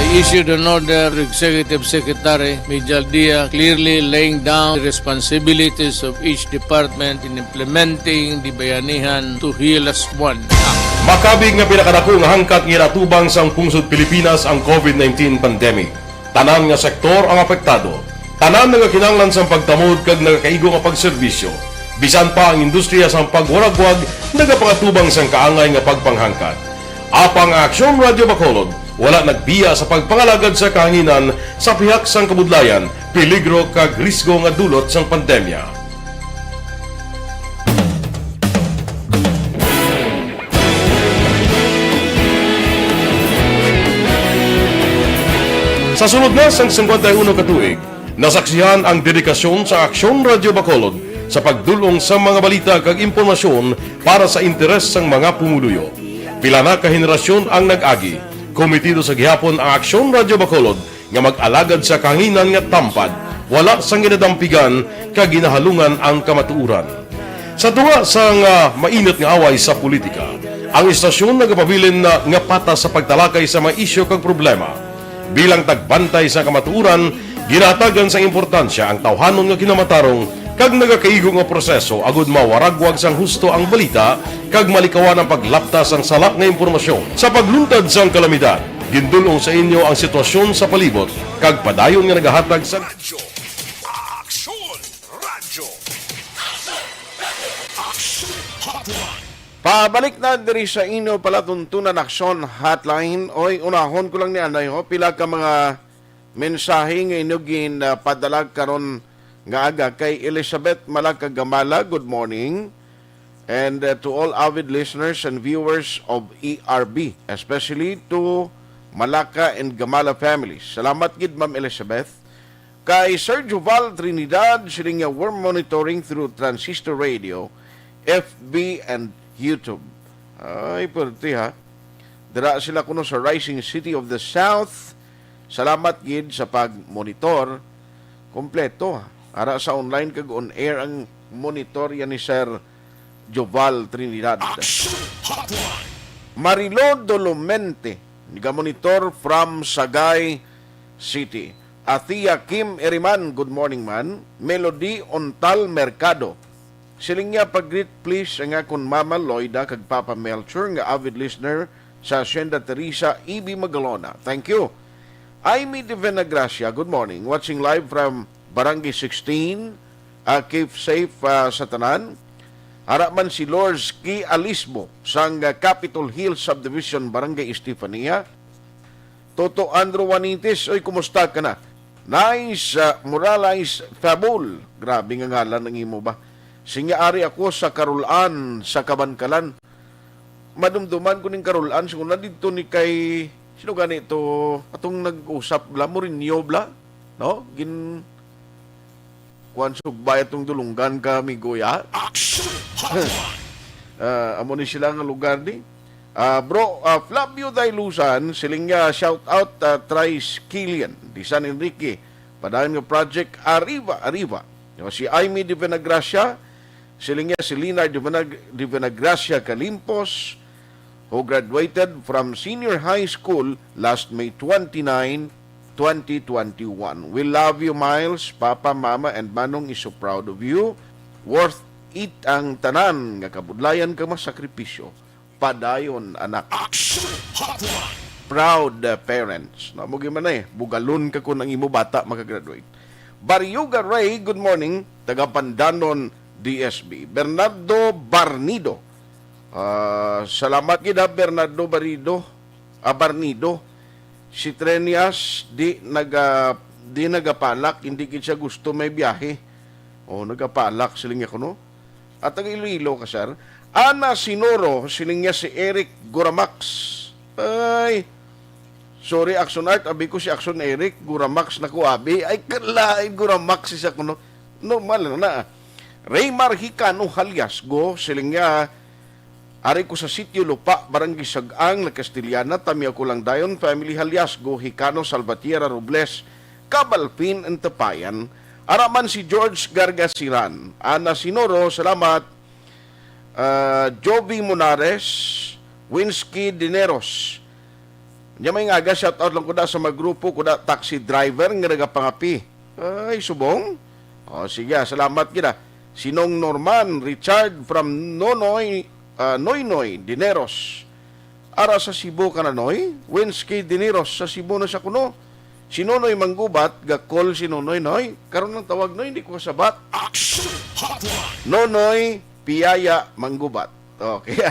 I issued an order to Executive Secretary Mijal Dia, clearly laying down the responsibilities of each department in implementing the Bayanihan to Heal Us One Act. Makabig nga pinakadako nga hangkat nga ginatubang sang pungsod Pilipinas ang covid nineteen pandemic. Tanan nga sektor ang apektado. Tanan nagakinahanglan sang pagtamod kag nagakaigo nga pagserbisyo. Bisan pa ang industriya sang pagwaragwag nagapangatubang sang kaangay nga pagpanghangkat. Apang ang Aksyon Radyo Bacolod wala nagbiya sa pagpangalagad sa kahanginan sa pihak sang kabudlayan, peligro kag risgo nga dulot sang pandemya. Sa sulod na sang singkwenta y uno ka tuig, nasaksihan ang dedikasyon sa Aksyon Radyo Bacolod sa pagdul-ong sa mga balita kag impormasyon para sa interes sang mga pumuluyo. Pila na ka henerasyon ang nag-agi. Kometido sa gihapon ang Aksyon Radyo Bacolod nga mag-alagad sa kahanginan nga tampad, wala sang ginadampigan kag ginahalungan ang kamatuoran. Sa tunga sang, ah, mainit nga away sa politika, ang istasyon nagapabilin na nga patas sa pagtalakay sa mga isyu kag problema. Bilang tagbantay sa kamatuoran, ginahatagan sang importansya ang tawhanon nga kinamatarong kag nagakaigo nga proseso agud mawaragwag sang husto ang balita kag malikawan ang paglapta sang sala nga impormasyon. Sa pagluntad sang kalamidad, Gindul-ong sa inyo ang sitwasyon sa palibot kag padayon nga nagahatag sa Radyo Aksyon! Radyo Aksyon Hotline! Pabalik na diri sa inyo palatuntunan Aksyon Hotline. Oy, unahon ko lang ni anay ho, pila ka mga mensahe nga inyo ginpadala karon nga aga. Kay Elizabeth Malaka Gamala, good morning. And uh, to all avid listeners and viewers of E R B, especially to Malaka and Gamala families. Salamat gid, Ma'am Elizabeth. Kay Sir Juval Trinidad, siling niya, "We're monitoring through transistor radio, F B, and YouTube." Ay, pwerte ha. Dira sila kuno sa Rising City of the South. Salamat gid sa pag-monitor. Kompleto ha. Ara sa online kag on air ang monitor yan ni Sir Joval Trinidad. Action Hotline. Marilo Dolomente, nagamonitor from Sagay City. Athea Kim Eriman, good morning, man. Melody Ontal Mercado. Siling niya, "Pag-greet, please, ang akon Mama Loida kag Papa Melchor nga avid listener sa Hacienda Teresa, E B Magalona." Thank you. Aimee de Venagracia, good morning. Watching live from Barangay sixteen. Ah, keep safe, ah, sa tanan. Ara man si Lors Ki Alisbo sang, ah, Capitol Hill Subdivision, Barangay Estefania. Toto Andrew Juanitis, oy, kumusta ka na? Nice, ah, Morales Fabul. Grabe nga ngalan ang imo ba? Sinya, "Ari ako sa Karulan, sa Kabankalan." Madumduman ko ning Karulan, siguro na dito ni kay, sino gani to? Atong nag-usap bla, Mourinho bla? No? Gin, kuwan, sugbay atong dulunggan ka, amigo, ya? Action Hotline. Ah, amo ni sila nga lugar di. Ah, bro, ah, Flavio Dailusan, siling niya, "Shout out, ah, Trice Kilian, di San Enrique, padayon nga project, arriba, arriba." No, si Aimee de Venagracia, siling niya, si Leonard de Venag-, de Venagracia Calimpos, who graduated from senior high school last May twenty-nine, twenty twenty-one. "We love you, Miles. Papa, Mama, and Manong is so proud of you. Worth it ang tanan nga kabudlayan kag masakripisyo. Padayon, anak." Action Hotline. Proud, uh, parents. No, mo gyud man eh, bugalon ka kun ang imo bata makagraduate. Barioga Ray, good morning. Taga Pandanon, D S B. Bernardo Barnido. Ah, salamat gid ha, Bernardo Barido. Ah, Barnido. Si Trenias di naga-, di nagapalak, hindi gid siya gusto may biyahe. Oh, nagapalak, siling niya kuno. At taga Iloilo ka, sir. Ana Sinoro, siling niya si Eric Guramax. Ay, sorry, Action Art, abi ko si Action Eric, Guramax na ko, abi. Ay, kalain, Guramax siya kuno. Normal na na. Raymar Hicano Haliasgo, siling niya, "Ari ko sa Sitio Lupa, Barangay Sag-ang, La Castellana, tamiaw ko lang dayon, family Haliasgo, Hicano, Salvatierra, Robles, Cabalpin, and Tapayan." Ara man si George Gargasiran. Ana Sinoro, salamat. Ah, Jovi Monares, Winsky Dineros. Nya may nga aga, shout out lang ko da sa mga grupo, ko da taxi driver nga nagapangapi. Ay, subong? O, sige, salamat gid, ah. Sinong Norman Richard from Nonoy, ah, Noynoy Dineros. Ara sa Cebu ka na, Noy? Winsky Dineros, sa Cebu na siya kuno. Si Nonoy Manggubat, ga-call si Nonoy, Noy. Karon ang tawag, Noy, hindi ko kasabat. Action Hotline. Nonoy Piyaya Manggubat. Okay.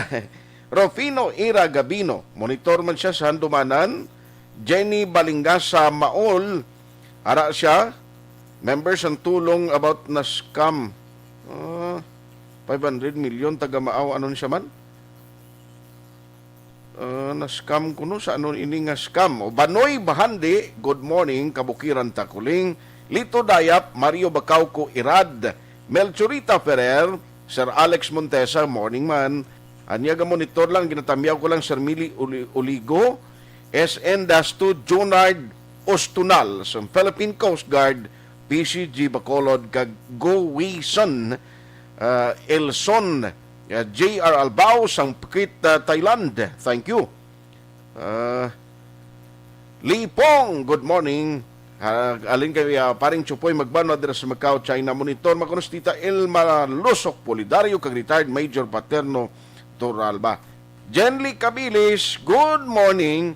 Rufino Ira Gabino, monitor man siya sa Handumanan. Jenny Balingasa Maol, ara siya, members ang tulong about na scam. Ah, five hundred million taga Maaw, ano siya man? Ah, na-scam kuno sa ano ini nga scam. O, Banoy Bahandi, good morning, Kabukiran Takuling. Lito Dayap, Mario Bacauco Irad, Melchorita Ferrer, Sir Alex Montesa, morning man. Anya ga monitor lang, ginatamyaw ko lang, Sir Mili Uli-, Uligo, S N Dasto, Junard Ostunal, sa Philippine Coast Guard, P C G Bacolod, kag Go Wison, ah, Elson, ah, J R Albao, sang Phuket, ah, Thailand. Thank you. Ah, Lipong, good morning. Ah, alin kay, ah, paring Chupoy Magbanwa dira sa Macau, China. Monitor man kuno si Tita Elma Lusok Polidario kag retired Major Paterno Toralba. Jenly Cabilis, good morning.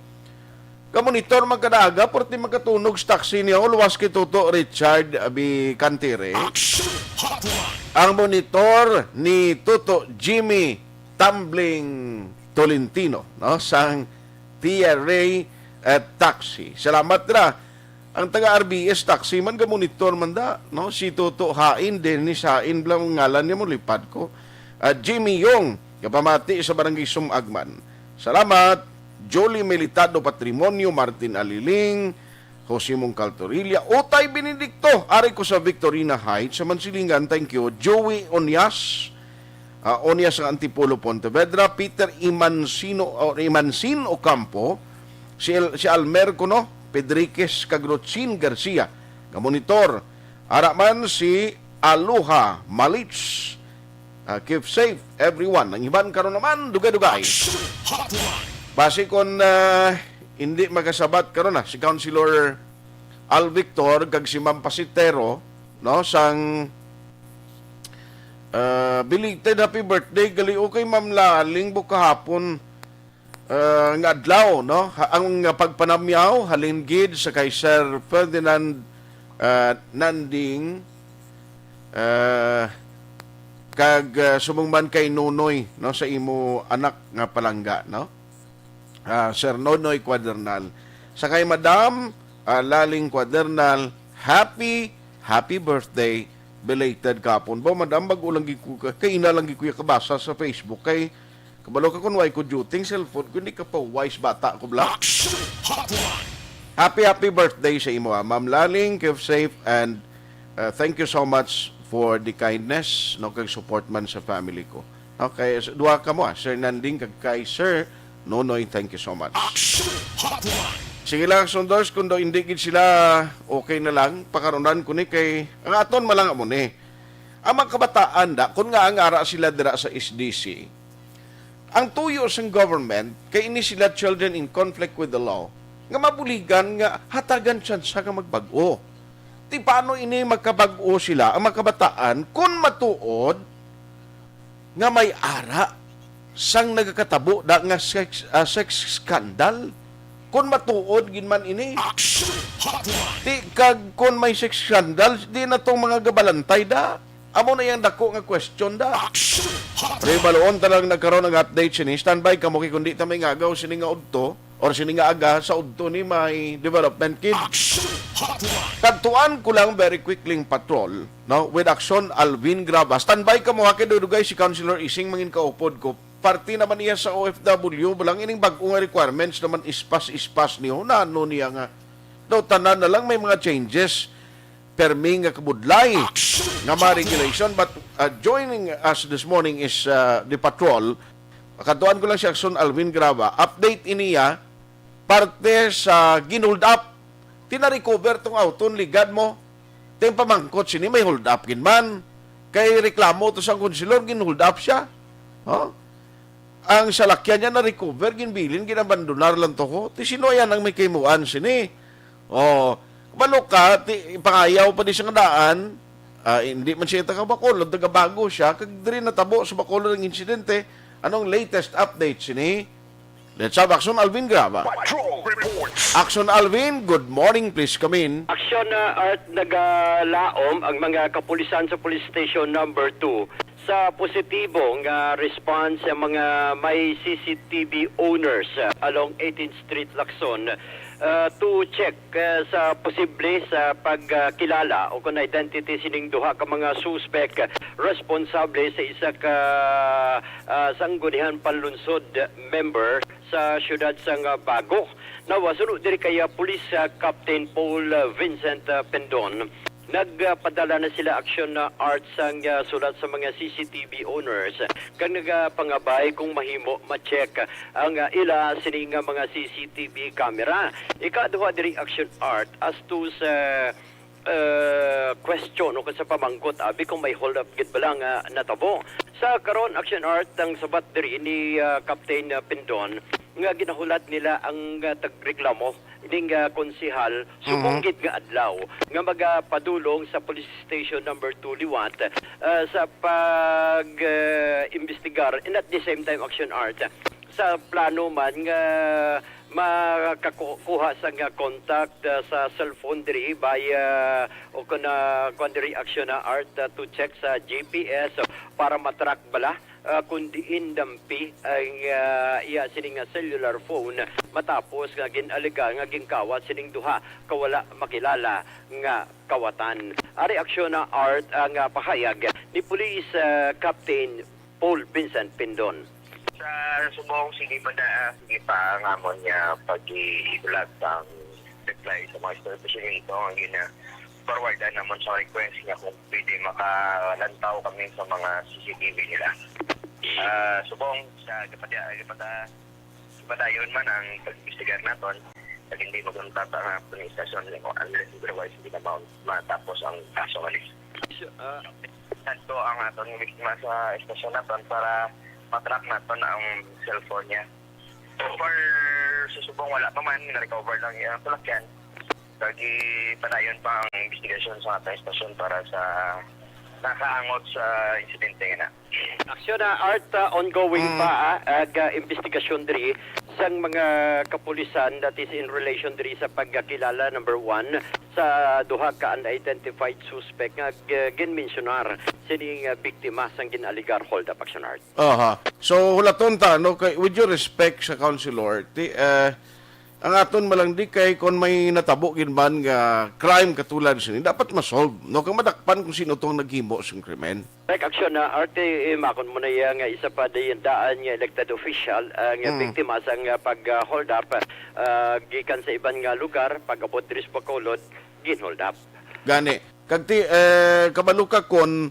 Ka-monitor man kada aga, perti makatunog sa taxi niya, luwas kay Toto Richard Abi Cantire. Action Hotline. Ang monitor ni Toto Jimmy Tumbling Tolentino, no, sang T R A, eh, taxi. Salamat ra. Ang taga R B S taxi man, ga-monitor man da, no? Si Toto Hain, Dennis Hain, bala ang ngalan niya, molipad ko. At Jimmy Yong, kapamati sa Barangay Sumagman. Salamat. Jolie Melitado Patrimonio, Martin Aliling, Jose Mongcal Torilla, Utay Benedicto, ari ko sa Victorina Heights, sa Mansilingan, thank you. Joey Onyas, ah, Onyas sa Antipolo, Pontevedra, Peter Imansino, or Imansin Ocampo, si El-, si Almer kuno, Pedriquez, kag Rochin Garcia, nga monitor. Ara man si Aloha Malich. Ah, keep safe, everyone. Ang iban karon naman, dugay-dugay. Action Hotline. Basi kon, ah, hindi makasabat karon na si Councilor Al Victor kag si Ma'am Pasitero, no, sang, ah, belated happy birthday, gali, okay, Ma'am Laling, bu kahapon, ah, nga adlaw, no? Ha, ang pagpanamyaw halin gid sa kay Sir Ferdinand, ah, Nanding, ah, kag, ah, subong man kay Nonoy, no, sa imo anak nga palangga, no? Ah, Sir Nonoy Cuadernal. Sa kay Madam, ah, Laling Cuadernal, happy, happy birthday, belated kapon. Ba, Madam, bag-o lang gid ko ka-, kaina lang gid ko ya kabasa sa Facebook kay kabalo ka kung why ko duty ang cellphone ko, hindi ka pa wise bata ko, bla. Action Hotline. Happy, happy birthday sa imo, ah, Ma'am Laling. Keep safe and, uh, thank you so much for the kindness, no, kag support man sa family ko. Okay, s-, duha ka mo, ah, Sir Nanding kag kay Sir Nonoy, thank you so much. Action Hotline. Sige lang, Sondors, kung daw hindi gid sila okay na lang, pakaronan ko ni kay ang aton malanga mo ni. Ang mga kabataan da, kung nga ang ara sila dira sa S D C, ang tuyo sang government, kay ini sila children in conflict with the law, nga mabuligan nga hatagan tsansa nga magbag-o. Ti paano ini magkabag-o sila, ang mga kabataan, kung matuod nga may ara sang nagakatabo da nga sex, ah, sex scandal? Kung matuod gid man ini. Action Hotline. Ti kag kung may sex scandal, di na tong mga gabalantay da. Amo na yang dako nga question da. Action Hotline. Pre, baloon ta lang na karon ang update sini. Standby kamo kay kundi ta may ngagaw sini nga udto or sini nga aga sa udto ni may development kid. Action Hotline. Kadtuan ko lang very quickly ang patrol, no, with Action Alvin Graba. Standby kamo ha, kay dugay si Councilor Ising mangin kaupod ko. Parte naman iya sa O F W, balang ining bag-o nga requirements naman ispas-ispas niyo. Nano niya nga daw tanan na lang may mga changes. Permi nga kabudlay nga mga regulation. But, uh, joining us this morning is, uh, the patrol. Kadtuan ko lang si Action Alvin Graba. Update iniya, parte sa gin-hold up. Ti na-recover tong auto, ligad mo. Ting pamangkot sini, may hold up gid man. Kay reklamo to sa konsilor, gin-hold up siya. Oh? Ang salakyan niya na-recover, ginbilin, ginabandonar lang to ko. Ti sino yan ang may kaimuan sini? Oh, balo ka, ti, ipangayaw pa di siya nga daan. Ah, hindi man siya taga Bacolod, taga Bago siya. Kag diri natabo sa Bacolod ang insidente. Anong latest update sini? Let's have Action Alvin Graba. Patrol Reports. Action Alvin, good morning, please come in. Action, uh, Art, nagalaom ang mga kapulisan sa Police Station Number Two sa positibo nga response sa mga may C C T V owners, uh, along eighteenth Street, Lacson, uh, to check, uh, sa posible sa pagkilala o kon identity sining duha ka mga suspek responsable sa isa ka, uh, Sangguniang Panlungsod member sa siyudad sang, uh, Bago. Now, uh, suno diri kay, uh, Police, uh, Captain Paul, uh, Vincent, uh, Pendon, nagpadala na sila, Action, uh, Art, sang, uh, sulat sa mga C C T V owners kag nagapangabay kung mahimo ma-check ang, uh, ila sini nga mga C C T V camera. Ikaduha diri, Action Art, as to sa, uh, question o sa pamangkot abi kung may hold up gid bala nga natabo. Sa karon, Action Art, ang sabat diri ni, uh, Captain, uh, Pindon nga ginahulat nila ang, uh, tagreklamo ning, ah, konsehal subong Mhm. gid nga adlaw nga magapadulong sa Police Station Number Two Liwat, ah, sa pag, ah, imbestigar and at the same time, Action Art, sa plano man nga Makakuha sa nga contact, ah, sa cellphone diri by, ah, o kun, ah, kung diri aksyon na Art, ah, to check sa G P S para matrack bala, ah, kung diin dampi ang, ah, iya sining nga cellular phone matapos nga gin-alega nga ginkawat sining duha ka wala makilala nga kawatan. Ari aksyon na Art ang, ah, pahayag ni Police, ah, Captain Paul Vincent Pindon. Sa subong, sige pa da, sige pa ang amon nga pag-ibulag sang reply sa mga istorya. Presidente, ang gina-forwardan namon sa request niya kung pwede makalantaw kami sa mga C C T V nila. Ah, subong sa gipadayon man ang pag-imbestigar naton, pag hindi magluntata ang administrasyon nimo, unless otherwise hindi na ma-, matapos ang kaso nga ni. Sure, ah. Adto ang aton nga biktima sa estasyon naton para matrack naton ang cellphone niya. So far, sa subong wala pa man, na-recover lang ang iyang salakyan. Kag ipadayon pa ang investigasyon sa aton estasyon para sa nakaangot sa insidente nga na. Aksyon na Art, ah, ongoing Mm. pa, ah, ag, ah, investigasyon diri sang mga kapulisan that is in relation diri sa pagkakilala, number one, sa duha ka unidentified suspect nga, ah, ginmensyonar sining, ah, biktima sang gin-alegar hold-up, Aksyon Art. Aha. So, hulaton ta, no, kay, with your respect sa councilor, ti, eh, ang aton malang di kay kung may natabo gid man nga crime katulad sini, dapat ma-solve, no, kag madakpan kung sino tong naghimo sang krimen. Correct, Aksyon na Art, eh, makon mo na iya nga isa pa di daan nga elected official, ah, nga Mm. biktima sang, ah, pag, ah, hold up, ah, gikan sa iban nga lugar, pag-abot diri sa Bacolod, gin-hold up. Gani, kag ti, eh, kabalo ka kon,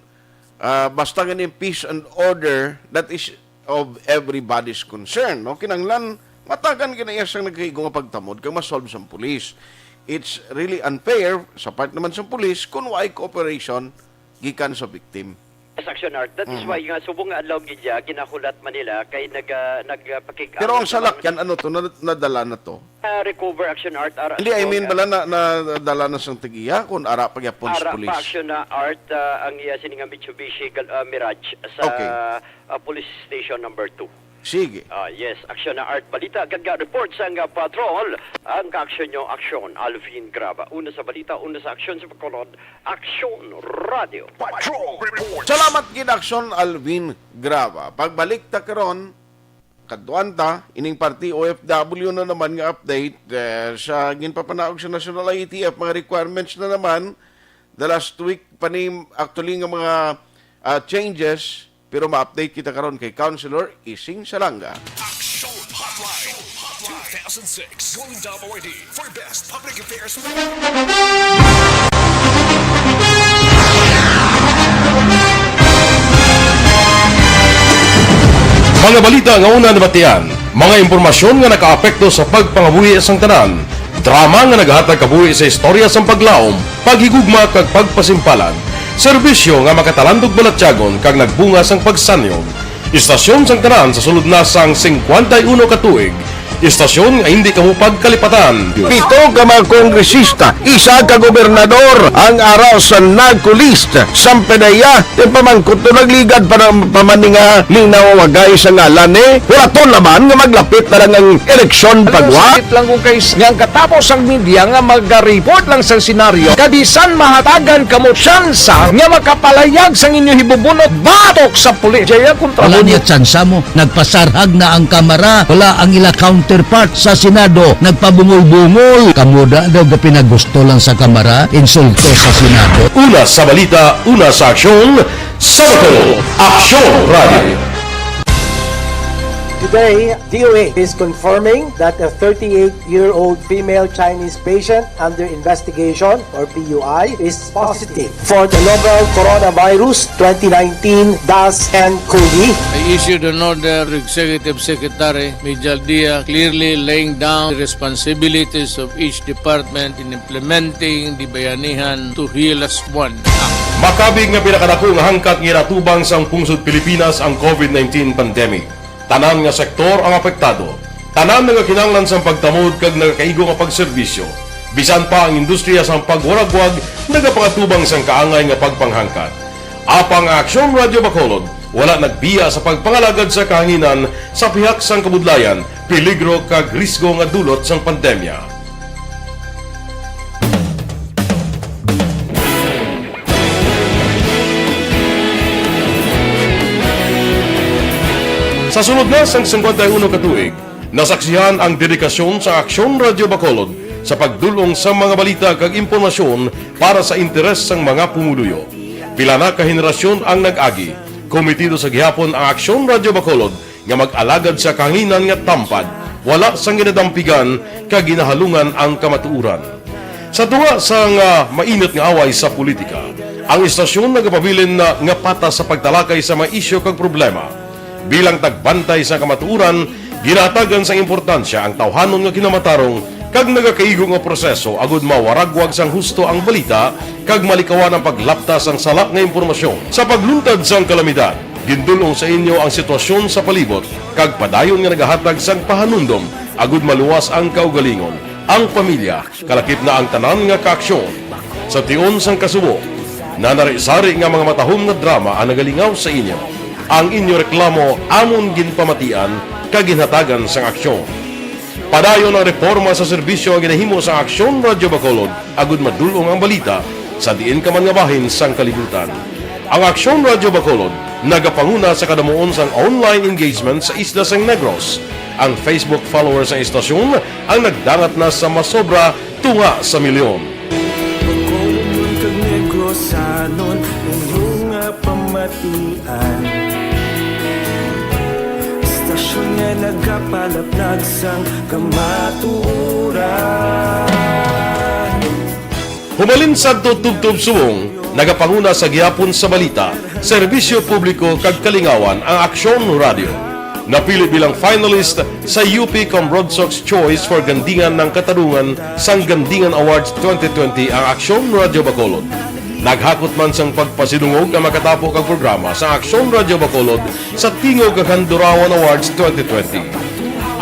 ah, basta ganing peace and order, that is of everybody's concern, no? Kinahanglan matagan kinaiya sang nagkaigo nga pagtamod kag ma-solve sang pulis. It's really unfair sa part naman sang pulis kung waay cooperation gikan sa victim. Yes, Aksyon Art. That is Mhm. why nga subong nga adlaw gid ya, ginahulat man nila kay nag-, ah, nagpakig-, Pero ang ano naman, salakyan, ano to? Na-, nadala na to? Ah, recover, Aksyon Art, ara Hindi, I mean, ah, bala na, nadala na sang tag-iya kung ara pa gyapon sa Ara pulis. pa, Aksyon na Art, ah, ang iya sini nga Mitsubishi Gal-, ah, Mirage sa, Okay. ah, Police Station number two. Sige. Ah, yes, Aksyon na Art. Balita kag report sa nga patrol. Ang kaaksyon nyo, Aksyon Alvin Graba. Una sa balita, una sa aksyon sa Bacolod, Aksyon Radio. Patrol Report. Salamat gid, Aksyon Alvin Graba. Pagbalik ta karon, kadtuan ta, ining parte O F W na naman nga update, eh, sa ginpapanaog sa National I A T F, mga requirements na naman. The last week pa ni, actually, nga mga, ah, changes, pero ma-update kita karon kay Councilor Ising Salanga. Action Hotline, two thousand six, Golden Dome Awardee for Best Public Affairs. Mga balita nga una nabatian, mga impormasyon nga nakaapekto sa pagpangabuhi sang tanan, drama nga naghatag kabuhi sa istorya sang paglaom, paghigugma kag pagpasimpalan, serbisyo nga makatalandog balatyagon kag nagbunga sang pagsanyog. Istasyon sang tanan sa sulod na sang singkwenta y uno ka tuig. Istasyon nga hindi kamo pagkalipatan. Pito ka mga kongresista, isa ka gobernador ang ara sa NAGCO list. Sampanaya, yung pamangkot to nagligad pa ng pamaninga, linaw wagay sa ngalan eh. Wala to naman nga maglapit na lang ang eleksyon Ano, pagwa. Sakit lang kung kay nga ang katapos ang media nga mag-report lang sa senaryo, kabisan mahatagan kamo tsansa nga makapalayag sang inyo hibubunot batok sa pulis. Jaya kontra Wala mo. Niya tsansa mo. Nagpasarhag na ang Kamara. Wala ang ila counterpart sa Senado. Nagpabungol-bungol. Kamo da daw gapinagusto lang sa Kamara, insulto sa Senado. Una sa balita, una sa aksyon, sa Bacolod, Aksyon Radio. Today, D O A is confirming that a thirty-eight-year-old female Chinese patient under investigation, or P U I, is positive for the novel coronavirus twenty nineteen dash N COVID. I issued an order to Executive Secretary Mijal Dia, clearly laying down the responsibilities of each department in implementing the Bayanihan to Heal As One Act. Makabig nga pinakadako nga hangkat nga ginatubang sang pungsod Pilipinas ang COVID nineteen pandemic. Tanan nga sektor ang apektado. Tanan nagakinahanglan sang pagtamod kag nagakaigo nga pagserbisyo. Bisan pa ang industriya sang pagwaragwag nagapangatubang sang kaangay nga pagpanghangkat. Apang ang Aksyon Radio Bacolod wala nagbiya sa pagpangalagad sa kahanginan sa pihak sang kabudlayan Peligro kag risgo nga dulot sang pandemya. Sa sulod na sang singkwenta y uno ka tuig, nasaksihan ang dedikasyon sa Aksyon Radyo Bacolod sa pagdul-ong sa mga balita kag impormasyon para sa interes sang mga pumuluyo. Pila na ka henerasyon ang nag-agi. Komitido sa gihapon ang Aksyon Radyo Bacolod nga mag-alagad sa kahanginan nga tampad, wala sang ginadampigan kag ginahalungan ang kamatuoran. Sa tunga sang, ah, mainit nga away sa politika, ang istasyon nagapabilin na nga patas sa pagtalakay sa mga isyu kag problema. Bilang tagbantay sa kamatuoran, ginahatagan sang importansya ang tawhanon nga kinamatarong kag nagakaigo nga proseso agud mawaragwag sang husto ang balita kag malikawan ang paglapta sang sala nga impormasyon. Sa pagluntad sang kalamidad, gindul-ong sa inyo ang sitwasyon sa palibot kag padayon nga nagahatag sang pahanumdom agud maluwas ang kaugalingon, ang pamilya, kalakip na ang tanan nga kaaksyon. Sa tion sang kasubo, nanari-sari nga mga matahom nga drama ang nagalingaw sa inyo. Ang inyo reklamo amon ginpamatian kag ginhatagan sang aksyon. Padayon ang reporma sa serbisyo nga ginahimo sang Aksyon Radyo Bacolod agud madul-ong ang balita sa diin ka man nga bahin sang kalibutan. Ang Aksyon Radyo Bacolod nagapanguna sa kadamuon sang online engagement sa isla sang Negros. Ang Facebook followers sang istasyon ang nagdangat na sa masobra tunga sa milyon. Bacolod kag Negrosanon, inyo nga pamatian. Istasyon nga nagapalaplag sang kamatuoran. Humalin sadto tubtob subong, nagapanguna sa gihapon sa balita, serbisyo publiko kag kalingawan ang Aksyon Radyo. Napili bilang finalist sa U P Cambronsox Choice for Gandingan ng Katarungan sang Gandingan Awards twenty twenty ang Aksyon Radyo Bacolod. Naghakot man sang pagpasidungog ang makatapo kag programa sa Aksyon Radyo Bacolod sa Tingog kag Handurawan Awards twenty twenty.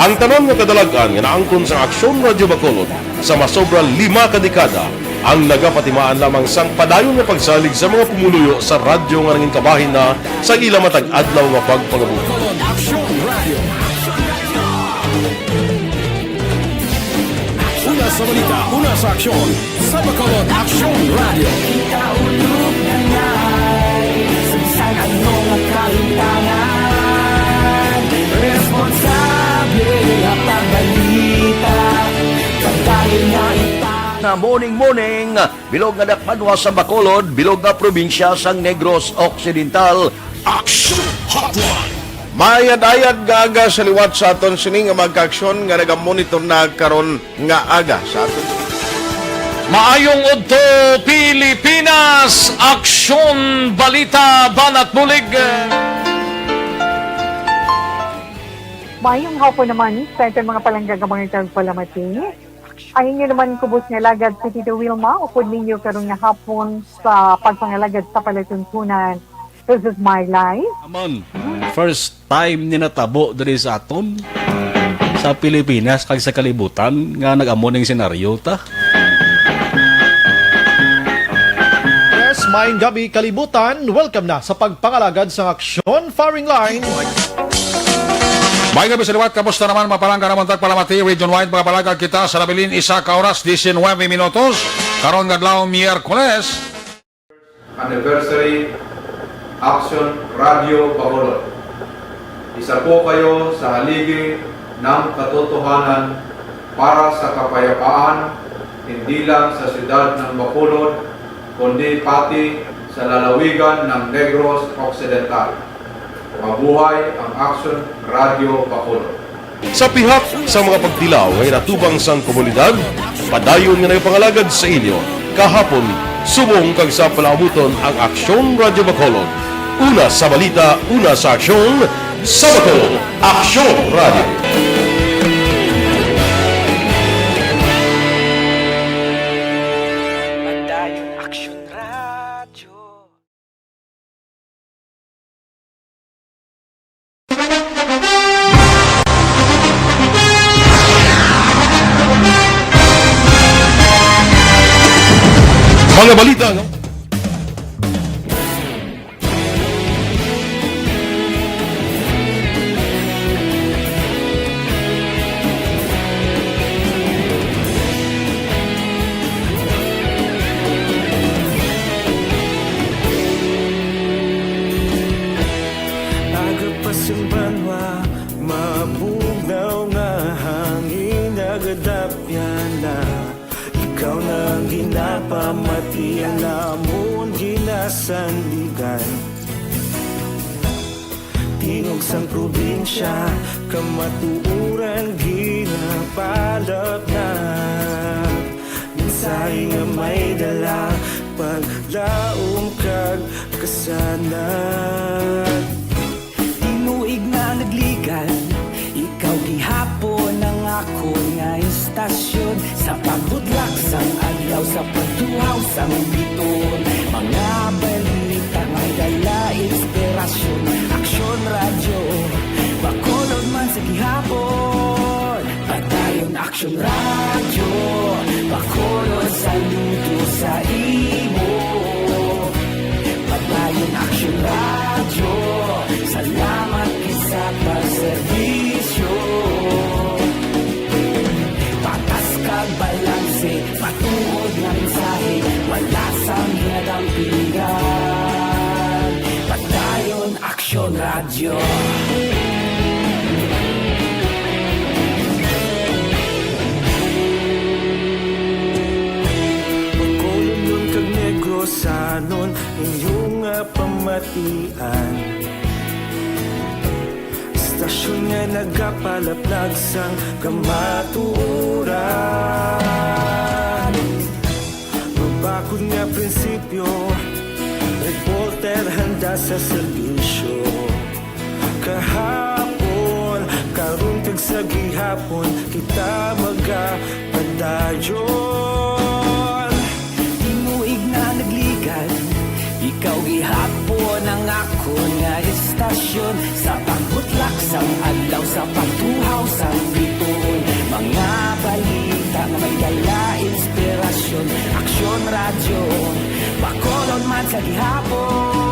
Ang tanan nga kadalag-an nga naangkon sang Aksyon Radyo Bacolod sa masobra lima ka dekada ang nagapatimaan lamang sang padayon nga pagsalig sa mga pumuluyo sa radyo nga nangin kabahin na sa ila matag adlaw nga pagpangabuhi. Aksyon Radio. Una sa balita, una sa aksyon, sa Bacolod Aksyon Radio. Kita ulog na ngay, sa ano nga kalintangan, responsable nga pagbalita, pagdali nga ita. Na morning, morning. Bilog nga dakpanwa sa Bacolod, bilog nga probinsya sang Negros Occidental. Action Hotline. Maayad-ayad nga aga sa liwat sa aton sini nga mga kaaksyon nga nagamonitor na karon nga aga sa aton. Maayong udto, Pilipinas! Aksyon, balita, banat bulig. Maayong hapon naman sa aton mga palangga nga mga tagpalamati. Ang inyo naman kubos nga alagad si Tito Wilma, upod ninyo karon nga hapon sa pagpangalagad sa palatuntunan. This is my life. Amon, first time ni natabo diri sa aton, sa Pilipinas kag sa kalibutan, nga nag-amo ning senaryo ta. Yes, maayong gabi, kalibutan. Welcome na sa pagpangalagad sa Aksyon Firing Line. May gabi sa liwat, kamusta naman, mga palangga namon tagpalamati, region-wide, mga palangga kita sa nabilin, isa ka oras, diecinuebe minutos, karon nga adlaw, Miyerkules. Anniversary, Action Radio Bacolod. Isa po kayo sa haligi ng katotohanan para sa kapayapaan, hindi lang sa siyudad ng Bacolod, kundi pati sa lalawigan ng Negros Occidental. Mabuhay ang Action Radio Bacolod. Sa pihak sa mga pagtilaw nga ginatubang sang komunidad, padayon nga nagapangalagad sa inyo, kahapon, subong kag sa palaabuton ang Aksyon Radio Bacolod. Una sa balita, una sa aksyon, sa Bacolod, Aksyon Radio. Padayon Aksyon Radio. Mga balita, no? Amon ginasandigan, tingog sang probinsya, kamatuoran ginapalapnag. Mensahe nga may dala, paglaom kag kasanag. Tinuig na nagligad, ikaw gihapon ang akon nga istasyon. Sa pagbutlak sang adlaw, sa pagtuhaw sang biton, mga balita may dala inspirasyon. Aksyon Radyo, Bacolod man sa gihapon. Padayon Aksyon Radyo, Bacolod, saludo sa imo. Padayon Aksyon Radyo, salamat gid sa pagserbisyo. Patas kag balanse, matuod nga mensahe, wala sang ginadampigan. Padayon Aksyon Radyo. Bacolodnon kag Negrosanon, inyo nga pamatian. Istasyon nga nagapalaplag sang kamatuoran. Mabakod nga prinsipyo, reporter handa sa serbisyo. Kahapon, karon kag sa gihapon, kita magapadayon. Tinuig na nagligad, ikaw gihapon ang akon nga istasyon. Sa pagbutlak sang adlaw, sa pagtuhaw sang biton, mga balita nga may dala inspirasyon. Aksyon Radyo, Bacolod man sa gihapon.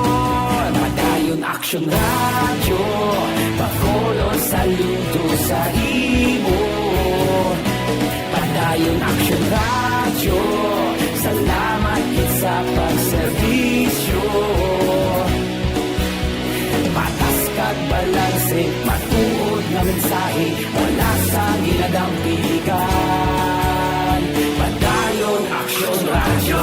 Padayon Aksyon Radyo, Bacolod, saludo sa imo. Padayon Aksyon Radyo, salamat gid sa pagserbisyo. Patas kag balanse, matuod nga mensahe, wala sang ginadampigan. Padayon Aksyon Radyo.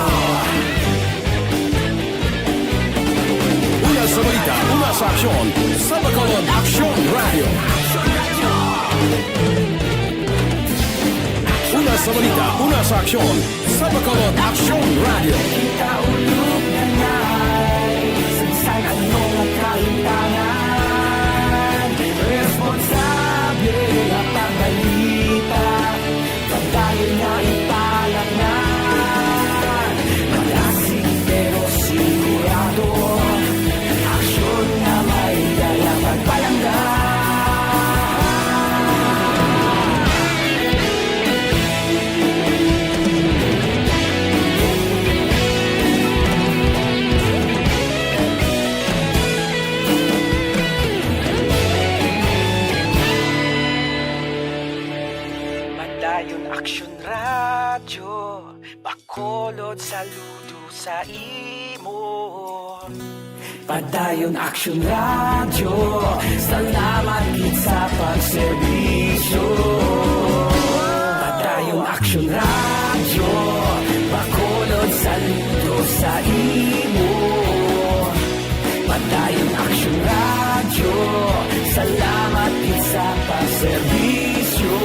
Una sa balita, una sa aksyon, sa Bacolod Aksyon Radyo. Una sa balita, una sa aksyon, sa Bacolod Aksyon Radyo. Kita ulog na nai, sa bisan ano nga kahimtangan, responsable nga pagbalita, pagdayon nga ipalaknag, malasig pero sigurado, aksyon nga may dala pagpalangga. Padayon Aksyon Radyo, Bacolod, saludo sa imo. Padayon Aksyon Radyo, salamat gid sa pagserbisyo. Padayon Aksyon Radyo, Bacolod, saludo sa imo. Padayon Aksyon Radyo, salamat gid sa pagserbisyo.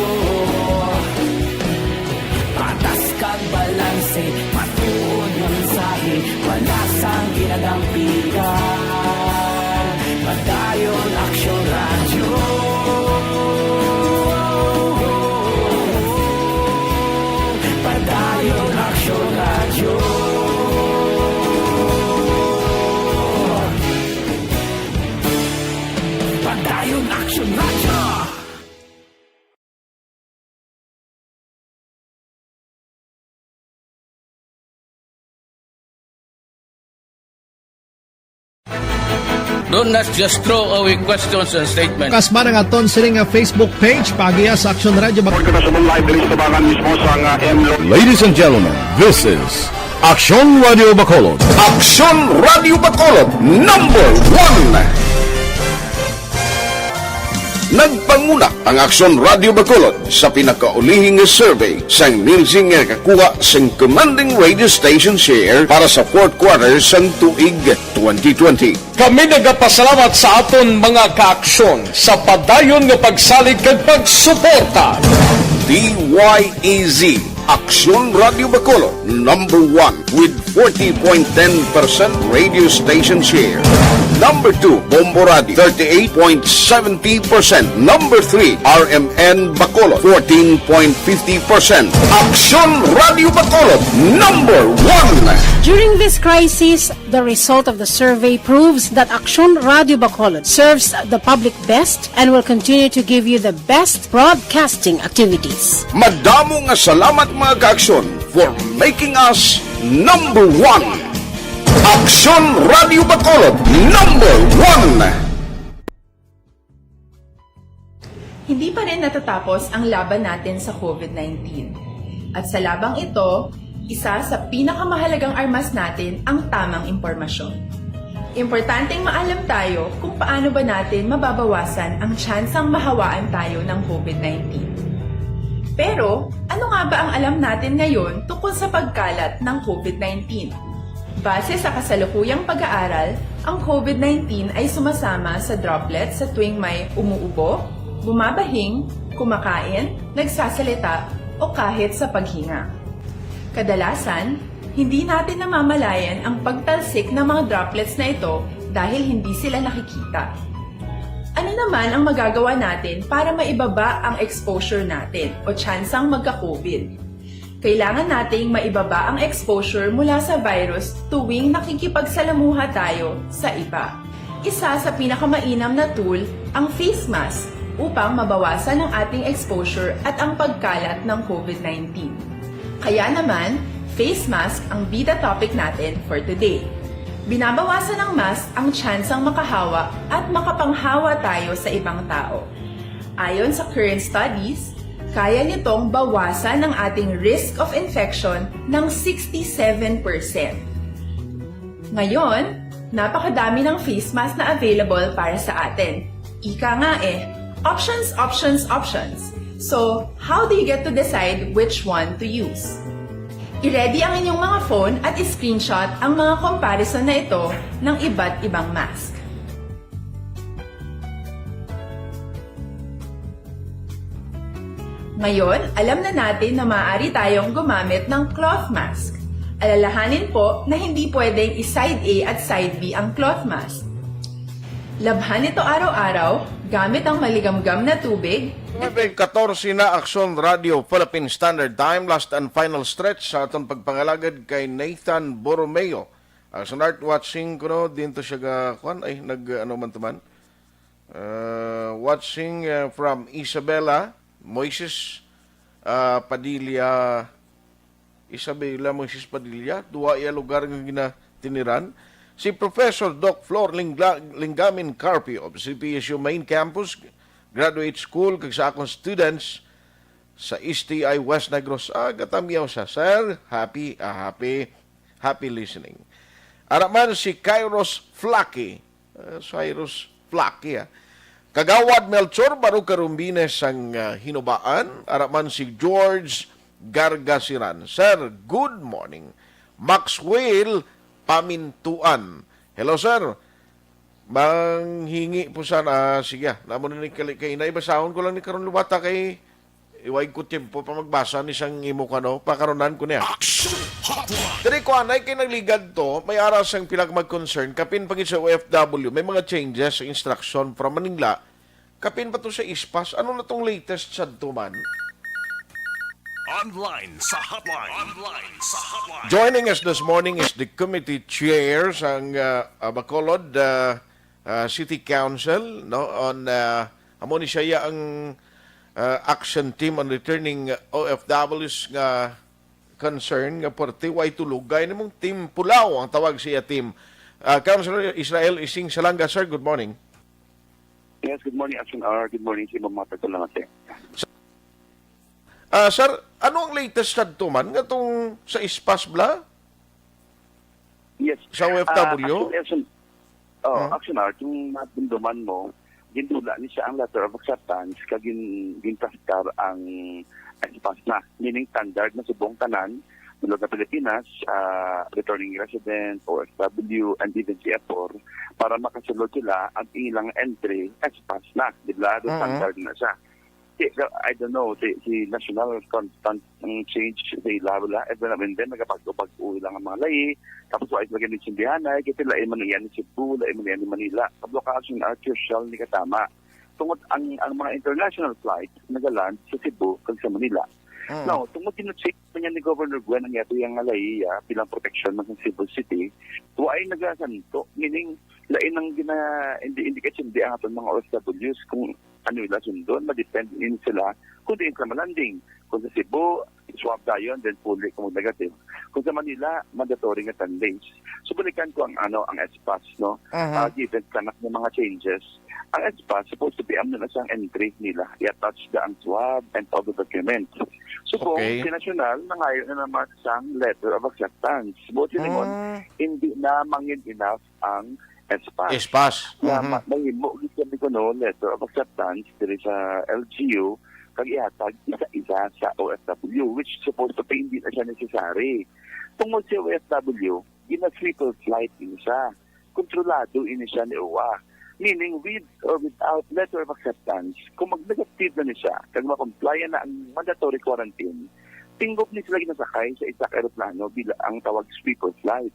Patas kag balanse, matuod nga mensahe, wala sang ginadampigan. Padayon Aksyon Radyo. Padayon Aksyon Radyo. Padayon Aksyon Radyo. Do not just throw away questions and statements. Kasma nga aton sini nga Facebook page, paagiha sa Aksyon Radyo Bac- Report kita sa mga live diri sa tubangan mismo sa nga M Lo- Ladies and gentlemen, this is Aksyon Radyo Bacolod. Aksyon Radyo Bacolod, number one. Nagpanguna ang Aksyon Radio Bacolod sa pinakaulihing nga survey sang Nielsen nga nakakuha sang commanding radio station share para sa fourth quarter sang tuig twenty twenty. Kami nagapasalamat sa aton mga kaaksyon sa padayon nga pagsalig kag pagsuporta. D Y E Z, Aksyon Radio Bacolod, number one with forty point ten percent radio station share. Number two, Bombo Radio, thirty-eight point seventy percent. Number three, R M N Bacolod, fourteen point fifty percent. Aksyon Radio Bacolod, number one. During this crisis, the result of the survey proves that Aksyon Radio Bacolod serves the public best and will continue to give you the best broadcasting activities. Madamo nga salamat, mga kaaksyon, for making us number one. Aksyon Radio Bacolod, number one. Hindi pa rin natatapos ang laban natin sa COVID nineteen. At sa labang ito, isa sa pinakamahalagang armas natin ang tamang impormasyon. Importanteng maalam tayo kung paano ba natin mababawasan ang tsansang mahawaan tayo ng COVID nineteen. Pero, ano nga ba ang alam natin ngayon tungkol sa pagkalat ng COVID nineteen? Base sa kasalukuyang pag-aaral, ang COVID nineteen ay sumasama sa droplets sa tuwing may umuubo, bumabahing, kumakain, nagsasalita, o kahit sa paghinga. Kadalasan, hindi natin namamalayan ang pagtalsik ng mga droplets na ito dahil hindi sila nakikita. Ano naman ang magagawa natin para maibaba ang exposure natin o tsansang magka-COVID? Kailangan nating maibaba ang exposure mula sa virus tuwing nakikipagsalamuha tayo sa iba. Isa sa pinakamainam na tool ang face mask upang mabawasan ang ating exposure at ang pagkalat ng COVID nineteen. Kaya naman, face mask ang bida topic natin for today. Binabawasan ng mask ang tsansang makahawa at makapanghawa tayo sa ibang tao. Ayon sa current studies, kaya nitong bawasan ang ating risk of infection ng sixty-seven percent. Ngayon, napakadami ng face mask na available para sa atin. Ika nga eh, options, options, options. So, how do you get to decide which one to use? I-ready ang inyong mga phone at i-screenshot ang mga comparison na ito ng iba't ibang mask. Ngayon, alam na natin na maaari tayong gumamit ng cloth mask. Alalahanin po na hindi pwedeng i-side A at side B ang cloth mask. Labhan ito araw-araw gamit ang maligamgam na tubig. May katorse na, Aksyon Radio Philippine Standard Time, last and final stretch sa aton pagpangalagad kay Nathan Borromeo. Aksyon Art, watching kuno, din to siya ga, kwan, ay, nag, ano man to man. Uh, watching, uh, from Isabela, Moises, uh, Padilla, Isabela Moises Padilla, duwa iya lugar nga ginatiniran. Si Professor Doc Flor Lingla-, Lingamin Carpio of C P S U Main Campus, Graduate School, kag sa akong students sa S T I West Negros. Ah, gatamiyaw sa, sir. Happy, ah, happy, happy listening. Ara man si Kairos Flaki, ah, Cyrus Flaki, ah. Kagawad Melchor Baruca Rumbines sang, ah, Hinubaan, ara man si George Gargasiran. Sir, good morning. Maxwell Pamintuan. Hello, sir. Manghingi po sana. Ah, sige, ah. Namo na ni kali-, kay inay, basahon ko lang ni karon, Lubata, kay iway ko tiempo pa magbasa ni sang imo kano, pakarunan ko niya. Action Hotline. Diri ko anay kay nagligad to, may ara sang pila ka mag-concern, kapin pa gid sa O F W, may mga changes sa instruction from Manila, kapin pa to sa ispas. Ano na tong latest sa duman? Online sa hotline. Online sa hotline. Joining us this morning is the committee chair sang, uh, uh, Bacolod, uh, uh, City Council, no? On, uh, amo ni siya ang, uh, action team on returning O F Ws nga concern nga parte way tulog. Gaya nimong Team Pulaw ang tawag siya, team. Uh, Councilor Israel Ising Salanga, sir, good morning. Yes, good morning, Action R. Good morning sa imong mga pagtulungan, sir. Ah, sir, ano ang latest sa duman nga tong sa ispas bla? Yes. Sa O F W? Ah, actually, Action, oh, Huh? Action R, kung madumduman mo, Gindula ni siya ang letter of acceptance kag gin-, ginplastar ang S-PASS na, meaning standard na subong tanan, bilog nga Pilipinas, ah, returning resident, O F W, and even C F four, para makasulod sila ang ilang entry, S-PASS na, di ba? Mm-mm. Standard na siya. Si, I don't know, si, si National constant ang change sa ila, wala. Every now and then, nagapag-ubag-o lang ang mga lahi. Tapos, wa sila gani sindihanay, kasi lain man yan ni Cebu, lain man yan ni Manila. Kablo ka, Action Art, crucial ni katama. Tungod ang, ang mga international flights nagaland sa Cebu kag sa Manila. Mm. Now, tungod gina-change man yan ni Governor Gwen ang yato yang nga lahi, ah, bilang protection man sa Cebu City, wa ay nagasanto. Meaning, lain ang gina-, hindi, hindi kasi hindi ang aton mga O F Ws kung ano ila sundon, madepend in sila kung diin sila malanding. Kung sa Cebu, swab dayon, then puli kung negative. Kung sa Manila, mandatory nga ten days. So, balikan ko ang, ano, ang S-PASS, no? Aha. Ah, given kanak ng mga changes, ang S-PASS supposed to be, ano na siyang entry nila. I-attach na ang swab and other documents. So, kung Okay. si National, nangayo na naman sang letter of acceptance. Buot silingon, Mm. hindi na mangin enough ang S-PASS. S-PASS. Na Mhm. ma-, mahimo gid kami kuno letter of acceptance diri sa L G U kag ihatag isa-isa sa O F W, which supposed to be hindi na siya necessary. Tungod sa O F W, gina-sweeper flight ini siya. Kontrolado ini siya ni O W A. Meaning, with or without letter of acceptance, kung mag-negative na ni siya, kag ma-comply na ang mandatory quarantine, tinggop ni sila ginasakay sa isa ka eroplano bila ang tawag sweeper flight.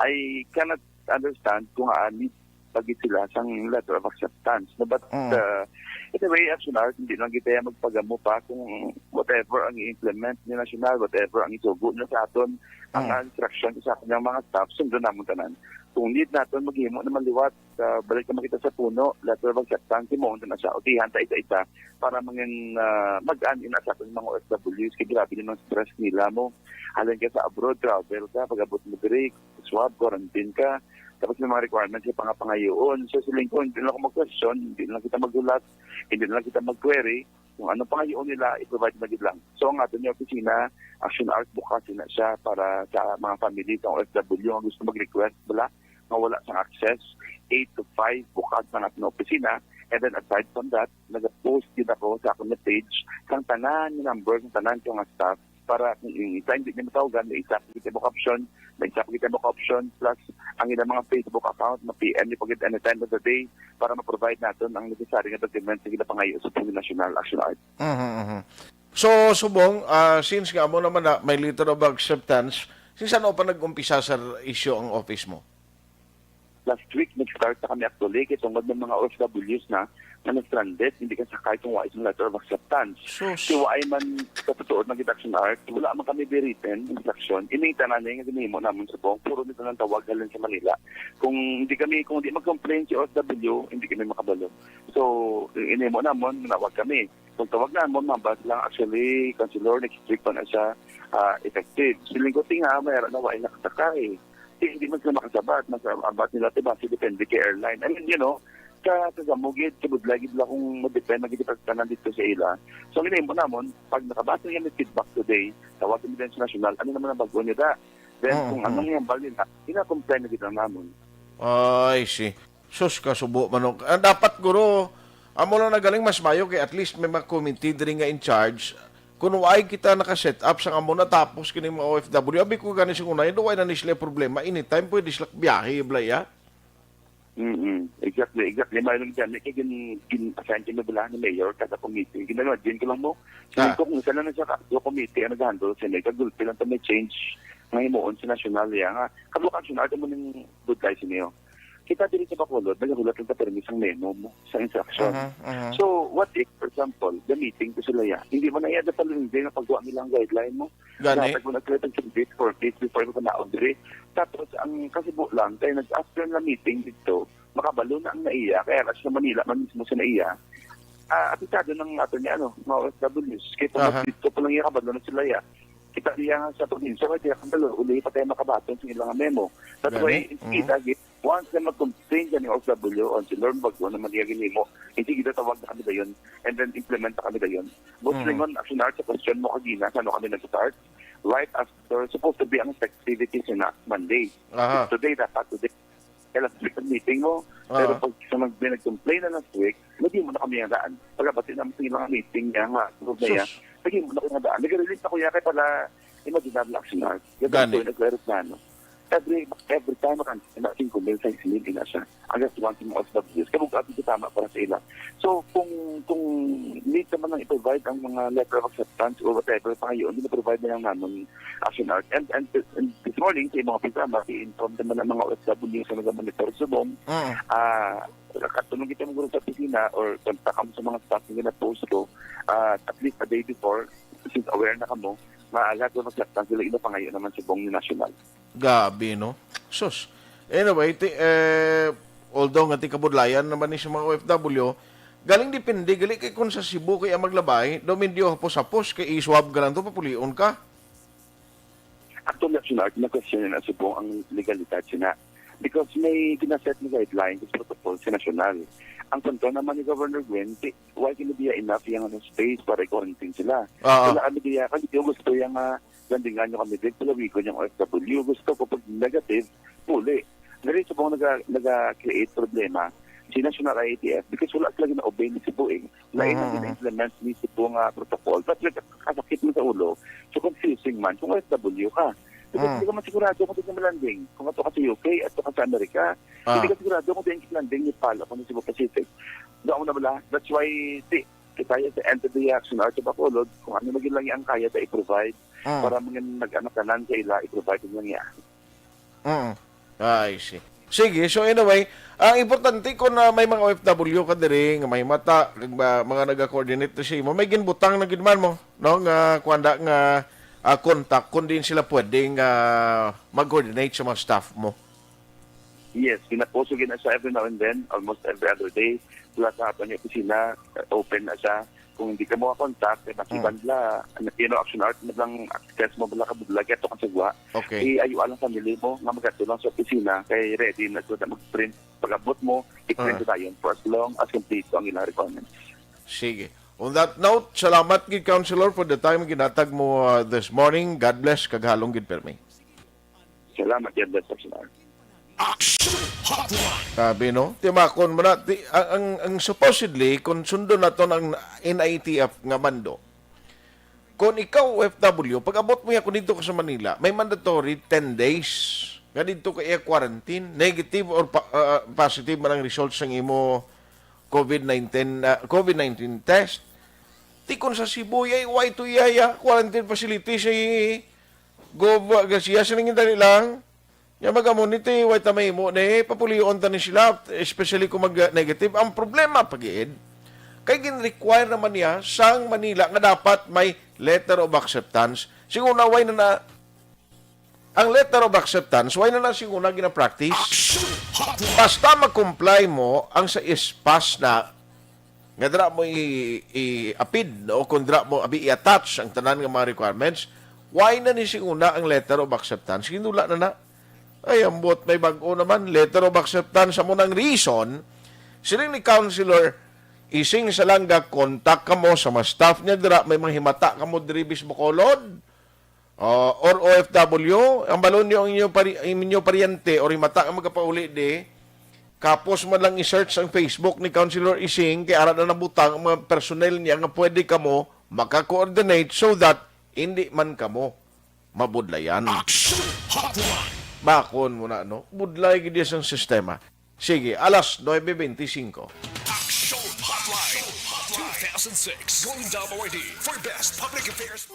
I cannot understand kung aanhi pa gid sila sang letter of acceptance, no? But, Mm. uh, anyway, Action Art, hindi lang kita magpagamo pa kung whatever ang i-implement ni National, whatever ang isugo na sa aton, ang Mm. instruction sa aton nga mga staff, sundon namon tanan. Kung need naton, maghimo naman liwat, uh, balik naman kita sa puno, letter of acceptance, himuon na siya, utihan ta isa-isa, para mangin, uh, mag-an ina sa aton mga O F Ws, kay grabe ni mga stress nila mo. Halin ka sa abroad, travel ka, pag-abot mo diri, swab, quarantine ka. Tapos may mga requirements sa pangapangayoon. So, siling ko, hindi na ako mag-question, hindi na kita maghulat, hindi na kita mag-query. Kung anong pangayoon nila, i-provide na gid lang. So, ang aton nga opisina, Action Art, bukas na siya para sa mga family sa O F W nga gusto mag-request, bala, nga wala sang access. Eight to five, bukas ang aton opisina. And then, aside from that, nag-post gid ako sa akong page sang tanan nga number, sang tanan ko nga staff, para kung yung isa hindi niya matawagan, may isa pa kita mo option, may isa pa kita mo option, plus ang ilang mga Facebook account, ma-P M ni pagid anytime of the day para ma-provide naton ang necessary nga documents nga ginapangayo sa Pangil National Action Art. Mhm, mhm. So, subong, ah, since nga mo naman na may letter of acceptance, since ano pa nag-umpisa sa issue ang office mo? Last week, nag-start na kami actually, kay tungod ng mga O F Ws na, na na-stranded, hindi ka sakay kung wa isang letter of acceptance. Sus. Si wa ay man katutuod ng Action Art, wala man kami be written instruction. Ining tanan nga ginhimo namon subong, puro nito ng tawag halin sa Manila. Kung hindi kami, kung hindi mag-complain si O F W, hindi kami makabalo. So, inimo namon, manawag kami. Kung tawag namon, mabas lang, actually, Councilor, next week pa na siya, ah, effective. Siling ko, tinga, mayroon na wa ay nakasakay. Di, hindi man sila makasabat. Mas abat nila, ti, basi depende kay airline. I mean, you know, ka, kagamugid, kabudlay, gid lang kung madepend, magigipagtanan dito sa ila. So, ang ginahimo namon, pag nakabasa nga may feedback today, tawag kami din sa national, ano naman ang bago niya da? Then, Mm, kung mm. anong hambal nila, ina-comply na gid lang namon. I see. Sus, kasubo, manok. Ah, dapat, guro, amo lang nagaling mas mayo kay at least may mga committee diri nga in charge. Kung why kita naka-set up sa amo natapos kining mga O F W, abi ko gani sa una, yun, why na ni sila problema? Anytime pwede sila biyahe, blaya. Mm-mm. Exactly, exactly. Mayroon dyan. May kagin, gin-assign kami bala ni Mayor kada committee. Gina-imagine ko lang mo. Ah. Sabi ko kung isa lang na siya ka, yung committee ang nag-handle sa may kagulpi lang to may change nga himuon sa national niya nga. Kablo ka national, ito mo nang budlay sa niyo. Kita diri sa Bacolod, nagahulat lang ka permi sang memo mo, sa instruction. Aha, aha. So, what if, for example, the meeting ko sila ya, hindi mo na iya sa palengke nga pagwa nilang guideline mo. Gani? Dapat mo nag-create ng date for case before mo panaog diri. Tapos, ang kasibo lang, kaya nag-after na meeting dito, makabalo na ang naiya, kaya ra sa Manila man mismo sa naiya. Ah, apektado ng ato niya, ano, mga O F Ws. Kaya pag Aha. mag-tweet ko pa lang iya, kabalo na sila ya. Kita niya nga sa probinsya, kaya kaya kabalo, uli pa tayo makabaton sa ilang memo. That's why, Gani? Mhm. kita, gi-, once na mag-complain ka ni O F W, on si Lord Bago naman niya ginimo, hindi kita tawag na kami dayon, and then implement na kami dayon. But Mhm. lingon, Action Art, sa question mo kagina, sa ano kami nag-start, right after, supposed to be ang activities na Monday. Aha. It's today, dapat today. Kaya last week, ang meeting mo, Pero Ah. pag sa mag-, may nag-complain na last week, nag-imo na kami nga daan. Pagkabati naman sa ilang meeting niya, nga, approve na niya, Sus. nag-imo na ko nga daan. Nag-release na ko niya, kay pala, imaginary lang siya. Gani. Gani. Ko yung nag-aeroplano. Every, every time, makan, na, cinco mil, seis mil, ina siya. Ang gastuhan sa mga O F Ws. Kaya kung ato tama para sa ila. So, kung, kung need naman ang i-provide ang mga letter of acceptance or whatever, pangayoon, din provide na lang naman Action Art. And, and, and this morning, sa mga programa, i-inform naman ang mga O F W sa nag-monitor subong. Mm. Ah, katulong kita mo sa opisina or kontak kamo sa mga staff nga na-post ko, ah, at least a day before, since aware na kamo, maaga ko magsaktan sila, ino pangayo naman subong ni National. Gabi, no? Sus. Anyway, ti, eh, although nga ti kabudlayan naman ni sa mga O F W, galing depende, gali kay kung sa Cebu kay ang maglabay, do medyo hapos-hapos kay i-swab ka lang to, papulion ka. Actually, Action Art, na-question na subong ang legalidad sina. Because may ginaset na guidelines sa protocol sa national. Ang punto naman ni Governor Gwen, di, why kini diya enough yung ano, space para i-quarantine sila? Oo. Wala kami diya, kasi yung gusto yung nga, landingan nyo kami din, palawigon yung O F W. Gusto ko pag negative, puli. Dali subong naga, naga-create problema si National I A T F because wala sila gina-obey ni Cebu eh. Lain ang Mhm. gina-implement ni Cebu nga protocol. But like, kasakit mo sa ulo, so confusing man kung O F W ka. Because Mm. hindi ka man sigurado kung saan ka malanding. Kung ato ka sa U K, ato ka sa Amerika, Ah. hindi ka sigurado kung saan ka landing, Nepal, o kung sa Cebu Pacific. Doon na bala. That's why, di, kita sa end of the Action Art sa Bacolod, kung ano maging lang ang kaya ta i-provide Mm. para mga nag-anakanan sa ila, i-provide mo niya. Mm. I see. Sige, so anyway, ang importante kung na may mga O F W ka diri nga may mata, kag ba, mga naga-coordinate sa imo, may ginbutang na gid man mo, no, nga kuwanda nga, ah, contact kung diin sila pwedeng, ah, mag-coordinate sa mga staff mo. Yes, pinaposo gid na siya every now and then, almost every other day. Wala sa ato niya opisina, eh, open na siya. Kung hindi ka mo contact, eh, Mm. makiban la, ano, you know, Action Art, mo lang access mo, wala ka budlag, ito ka sagwa. Okay. I-, ayo lang family mo, nga magkadto lang sa opisina, kay ready na sila mag-print. Pag-abot mo, i-print Ah. na yun for as long as complete ang ilang requirements. Sige. On that note, salamat gid, Councilor, for the time ginatag mo, uh, this morning. God bless, kag halong gid permi. Salamat, God bless, Councilor. Action Hotline. Sabi, no? Timakon mo na, ti-, ang, ang, ang supposedly, kung sundon naton ang N I T F nga mando, kung ikaw O F W, pag-abot mo ya, kung dito ka sa Manila, may mandatory ten days nga dito ka iya quarantine, negative or pa-, ah, positive man ang result sa imo COVID nineteen, ah, COVID nineteen test. Ti kung sa Cebu, yay, why to iya, iya quarantine facility si Gov Garcia, sining dali lang. Nga mag-amo ni ti, way ta mahimo ni, papulion ta ni sila, especially kung mag-negative. Ang problema pa gid, kay gin-require naman niya sang Manila nga dapat may letter of acceptance. Siguro na way na na, ang letter of acceptance, way na na siguro na gina-practice. Action Hotline. Basta mag-comply mo ang sa S PASS na nga dira mo i-, i-apid, o kung dira mo abi i-attach ang tanan nga mga requirements, why na ni singuna ang letter of acceptance? Ginula na na. Ay, ambot, may bag-o naman, letter of acceptance. Amo nang reason, siling ni Councilor Ising Salanga, contact kamo sa mga staff niya dira, may mga himata kamo diri bis Bacolod, uh, or O F W, ang balon niyo ang inyo pari-, ang inyo paryente or himata nga magapauli di, kapos man lang i-search ang Facebook ni Councilor Ising, kay ara na nabutang ang mga personnel niya nga pwede kamo maka-coordinate so that hindi man kamo mabudlayan. Action Hotline. Bakon mo na, no? Budlay gid sang sistema. Sige, alas nuebe beintisinco. Action Hotline two thousand six. Golden Dome Awardee for Best Public Affairs.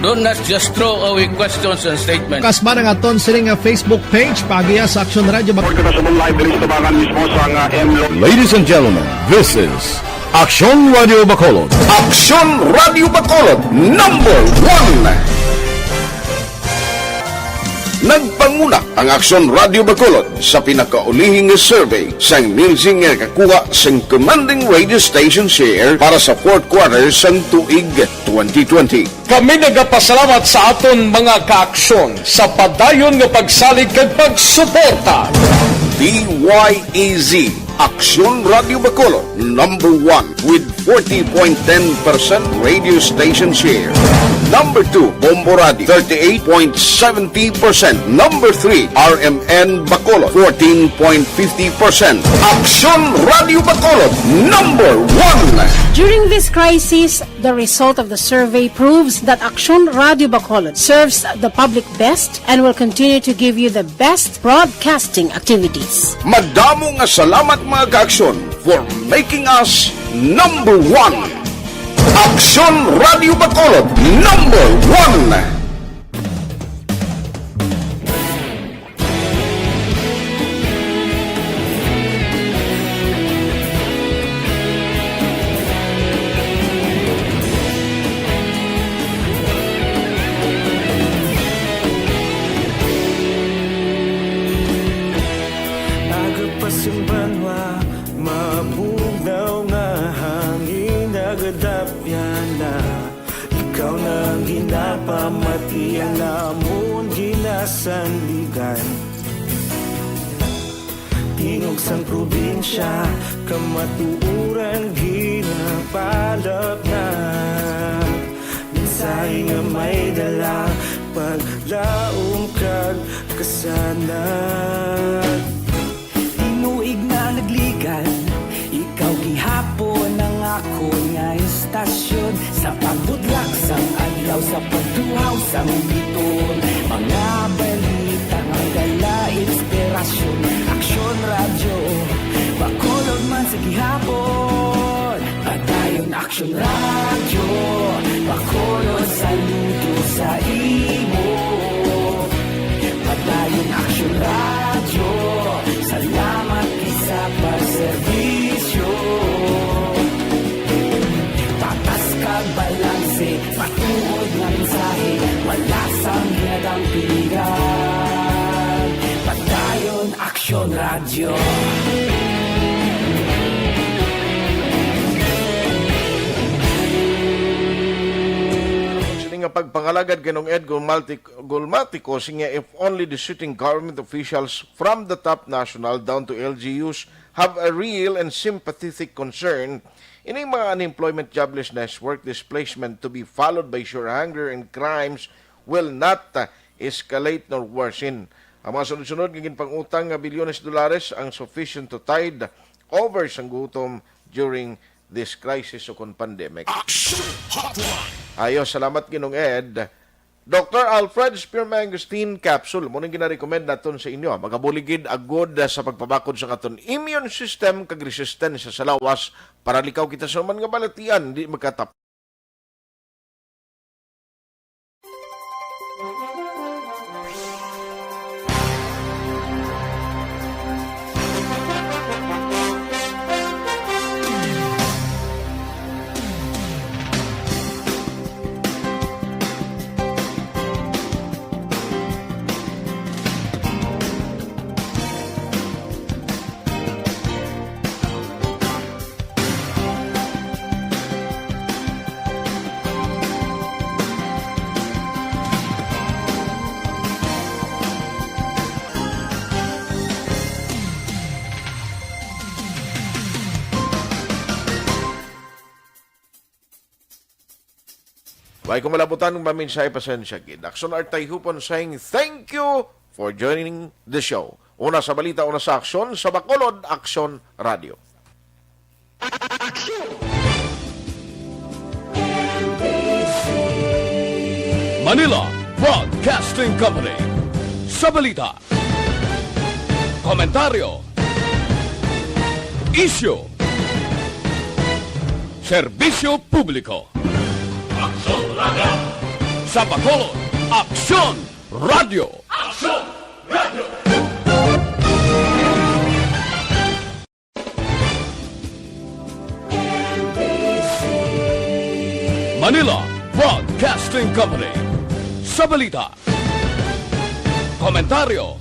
Do not just throw away questions and statements. Kasma ang aton sini nga Facebook page, paagiha sa Aksyon Radio Bacolod. Report kita sa live diri sa Tabangan mismo sa nga M Lo- Ladies and gentlemen, this is Aksyon Radio Bacolod. Aksyon Radio Bacolod, number one. Nagpanguna ang Aksyon Radio Bacolod sa pinakaulihing survey sang Nielsen nga nakakuha sang commanding radio station share para sa fourth quarter sang tuig twenty twenty. Kami nagapasalamat sa aton mga kaaksyon sa padayon nga pagsalig kag pagsuporta. D Y E Z, Aksyon Radio Bacolod, number one with forty point ten percent radio station share. Number two, Bombo Radio, thirty-eight point seventy percent. Number three, R M N Bacolod, fourteen point fifty percent. Aksyon Radio Bacolod, number one. During this crisis, the result of the survey proves that Aksyon Radio Bacolod serves the public best and will continue to give you the best broadcasting activities. Madamo nga salamat, mga kaaksyon, for making us number one. Aksyon Radio Bacolod, number one. Aga pa sing banwa, mabugnaw nga hangin nagadapyan na. Ikaw na ang ginapamatian namon ginasandigan. Tingog sang probinsya, kamatuoran ginapalapnat. Mensahe nga may dala, paglaom kag kasanag. Tinuig na nagligan, ikaw gihapon ang akon nga istasyon. Sa pagbudlak sang adlaw, sa pagtuhaw sang biton, mga balita nga dala inspirasyon. Aksyon Radyo Bacolod man sa gihapon. Padayon Aksyon Radyo Bacolod, saludo sa imo. Padayon Aksyon Radyo, salamat gid sa pagserbisyo. Patas kag balanse, matuod nga mensahe, wala sang ginadampigan. Padayon Aksyon Radyo. Sini nga pagpangalagad kay Nong Ed Gulmati-, Gulmatico, siya, if only the sitting government officials from the top national down to L G Us have a real and sympathetic concern, ining mga unemployment, joblessness, work displacement to be followed by sheer hunger and crimes will not, uh, escalate nor worsen. Ang mga sunod-sunod nga ginpangutang nga bilyones dolares ang sufficient to tide over sang gutom during this crisis o kon pandemic. Action Hotline. Ayo, salamat, Ginong Ed. Doktor Alfred Spearmint Capsule, mo nang ginarecommend naton sa inyo. Magabulig gid agud sa pagpabakod sa aton immune system kag resistensya sa lawas para likaw kita sa man nga balatian, di magkatap. Way ko malabutan nga mensahe, pasensya gid. Aksyon Art Tayhupon saying, "Thank you for joining the show." Una sa balita, una sa aksyon, sa Bacolod, Aksyon Radio. Manila Broadcasting Company. Sa balita, komentaryo, isyu, serbisyo publiko. Aksyon Radio. Sa Bacolod, Aksyon Radio. Aksyon Radio. Manila Broadcasting Company. Sa balita, komentaryo,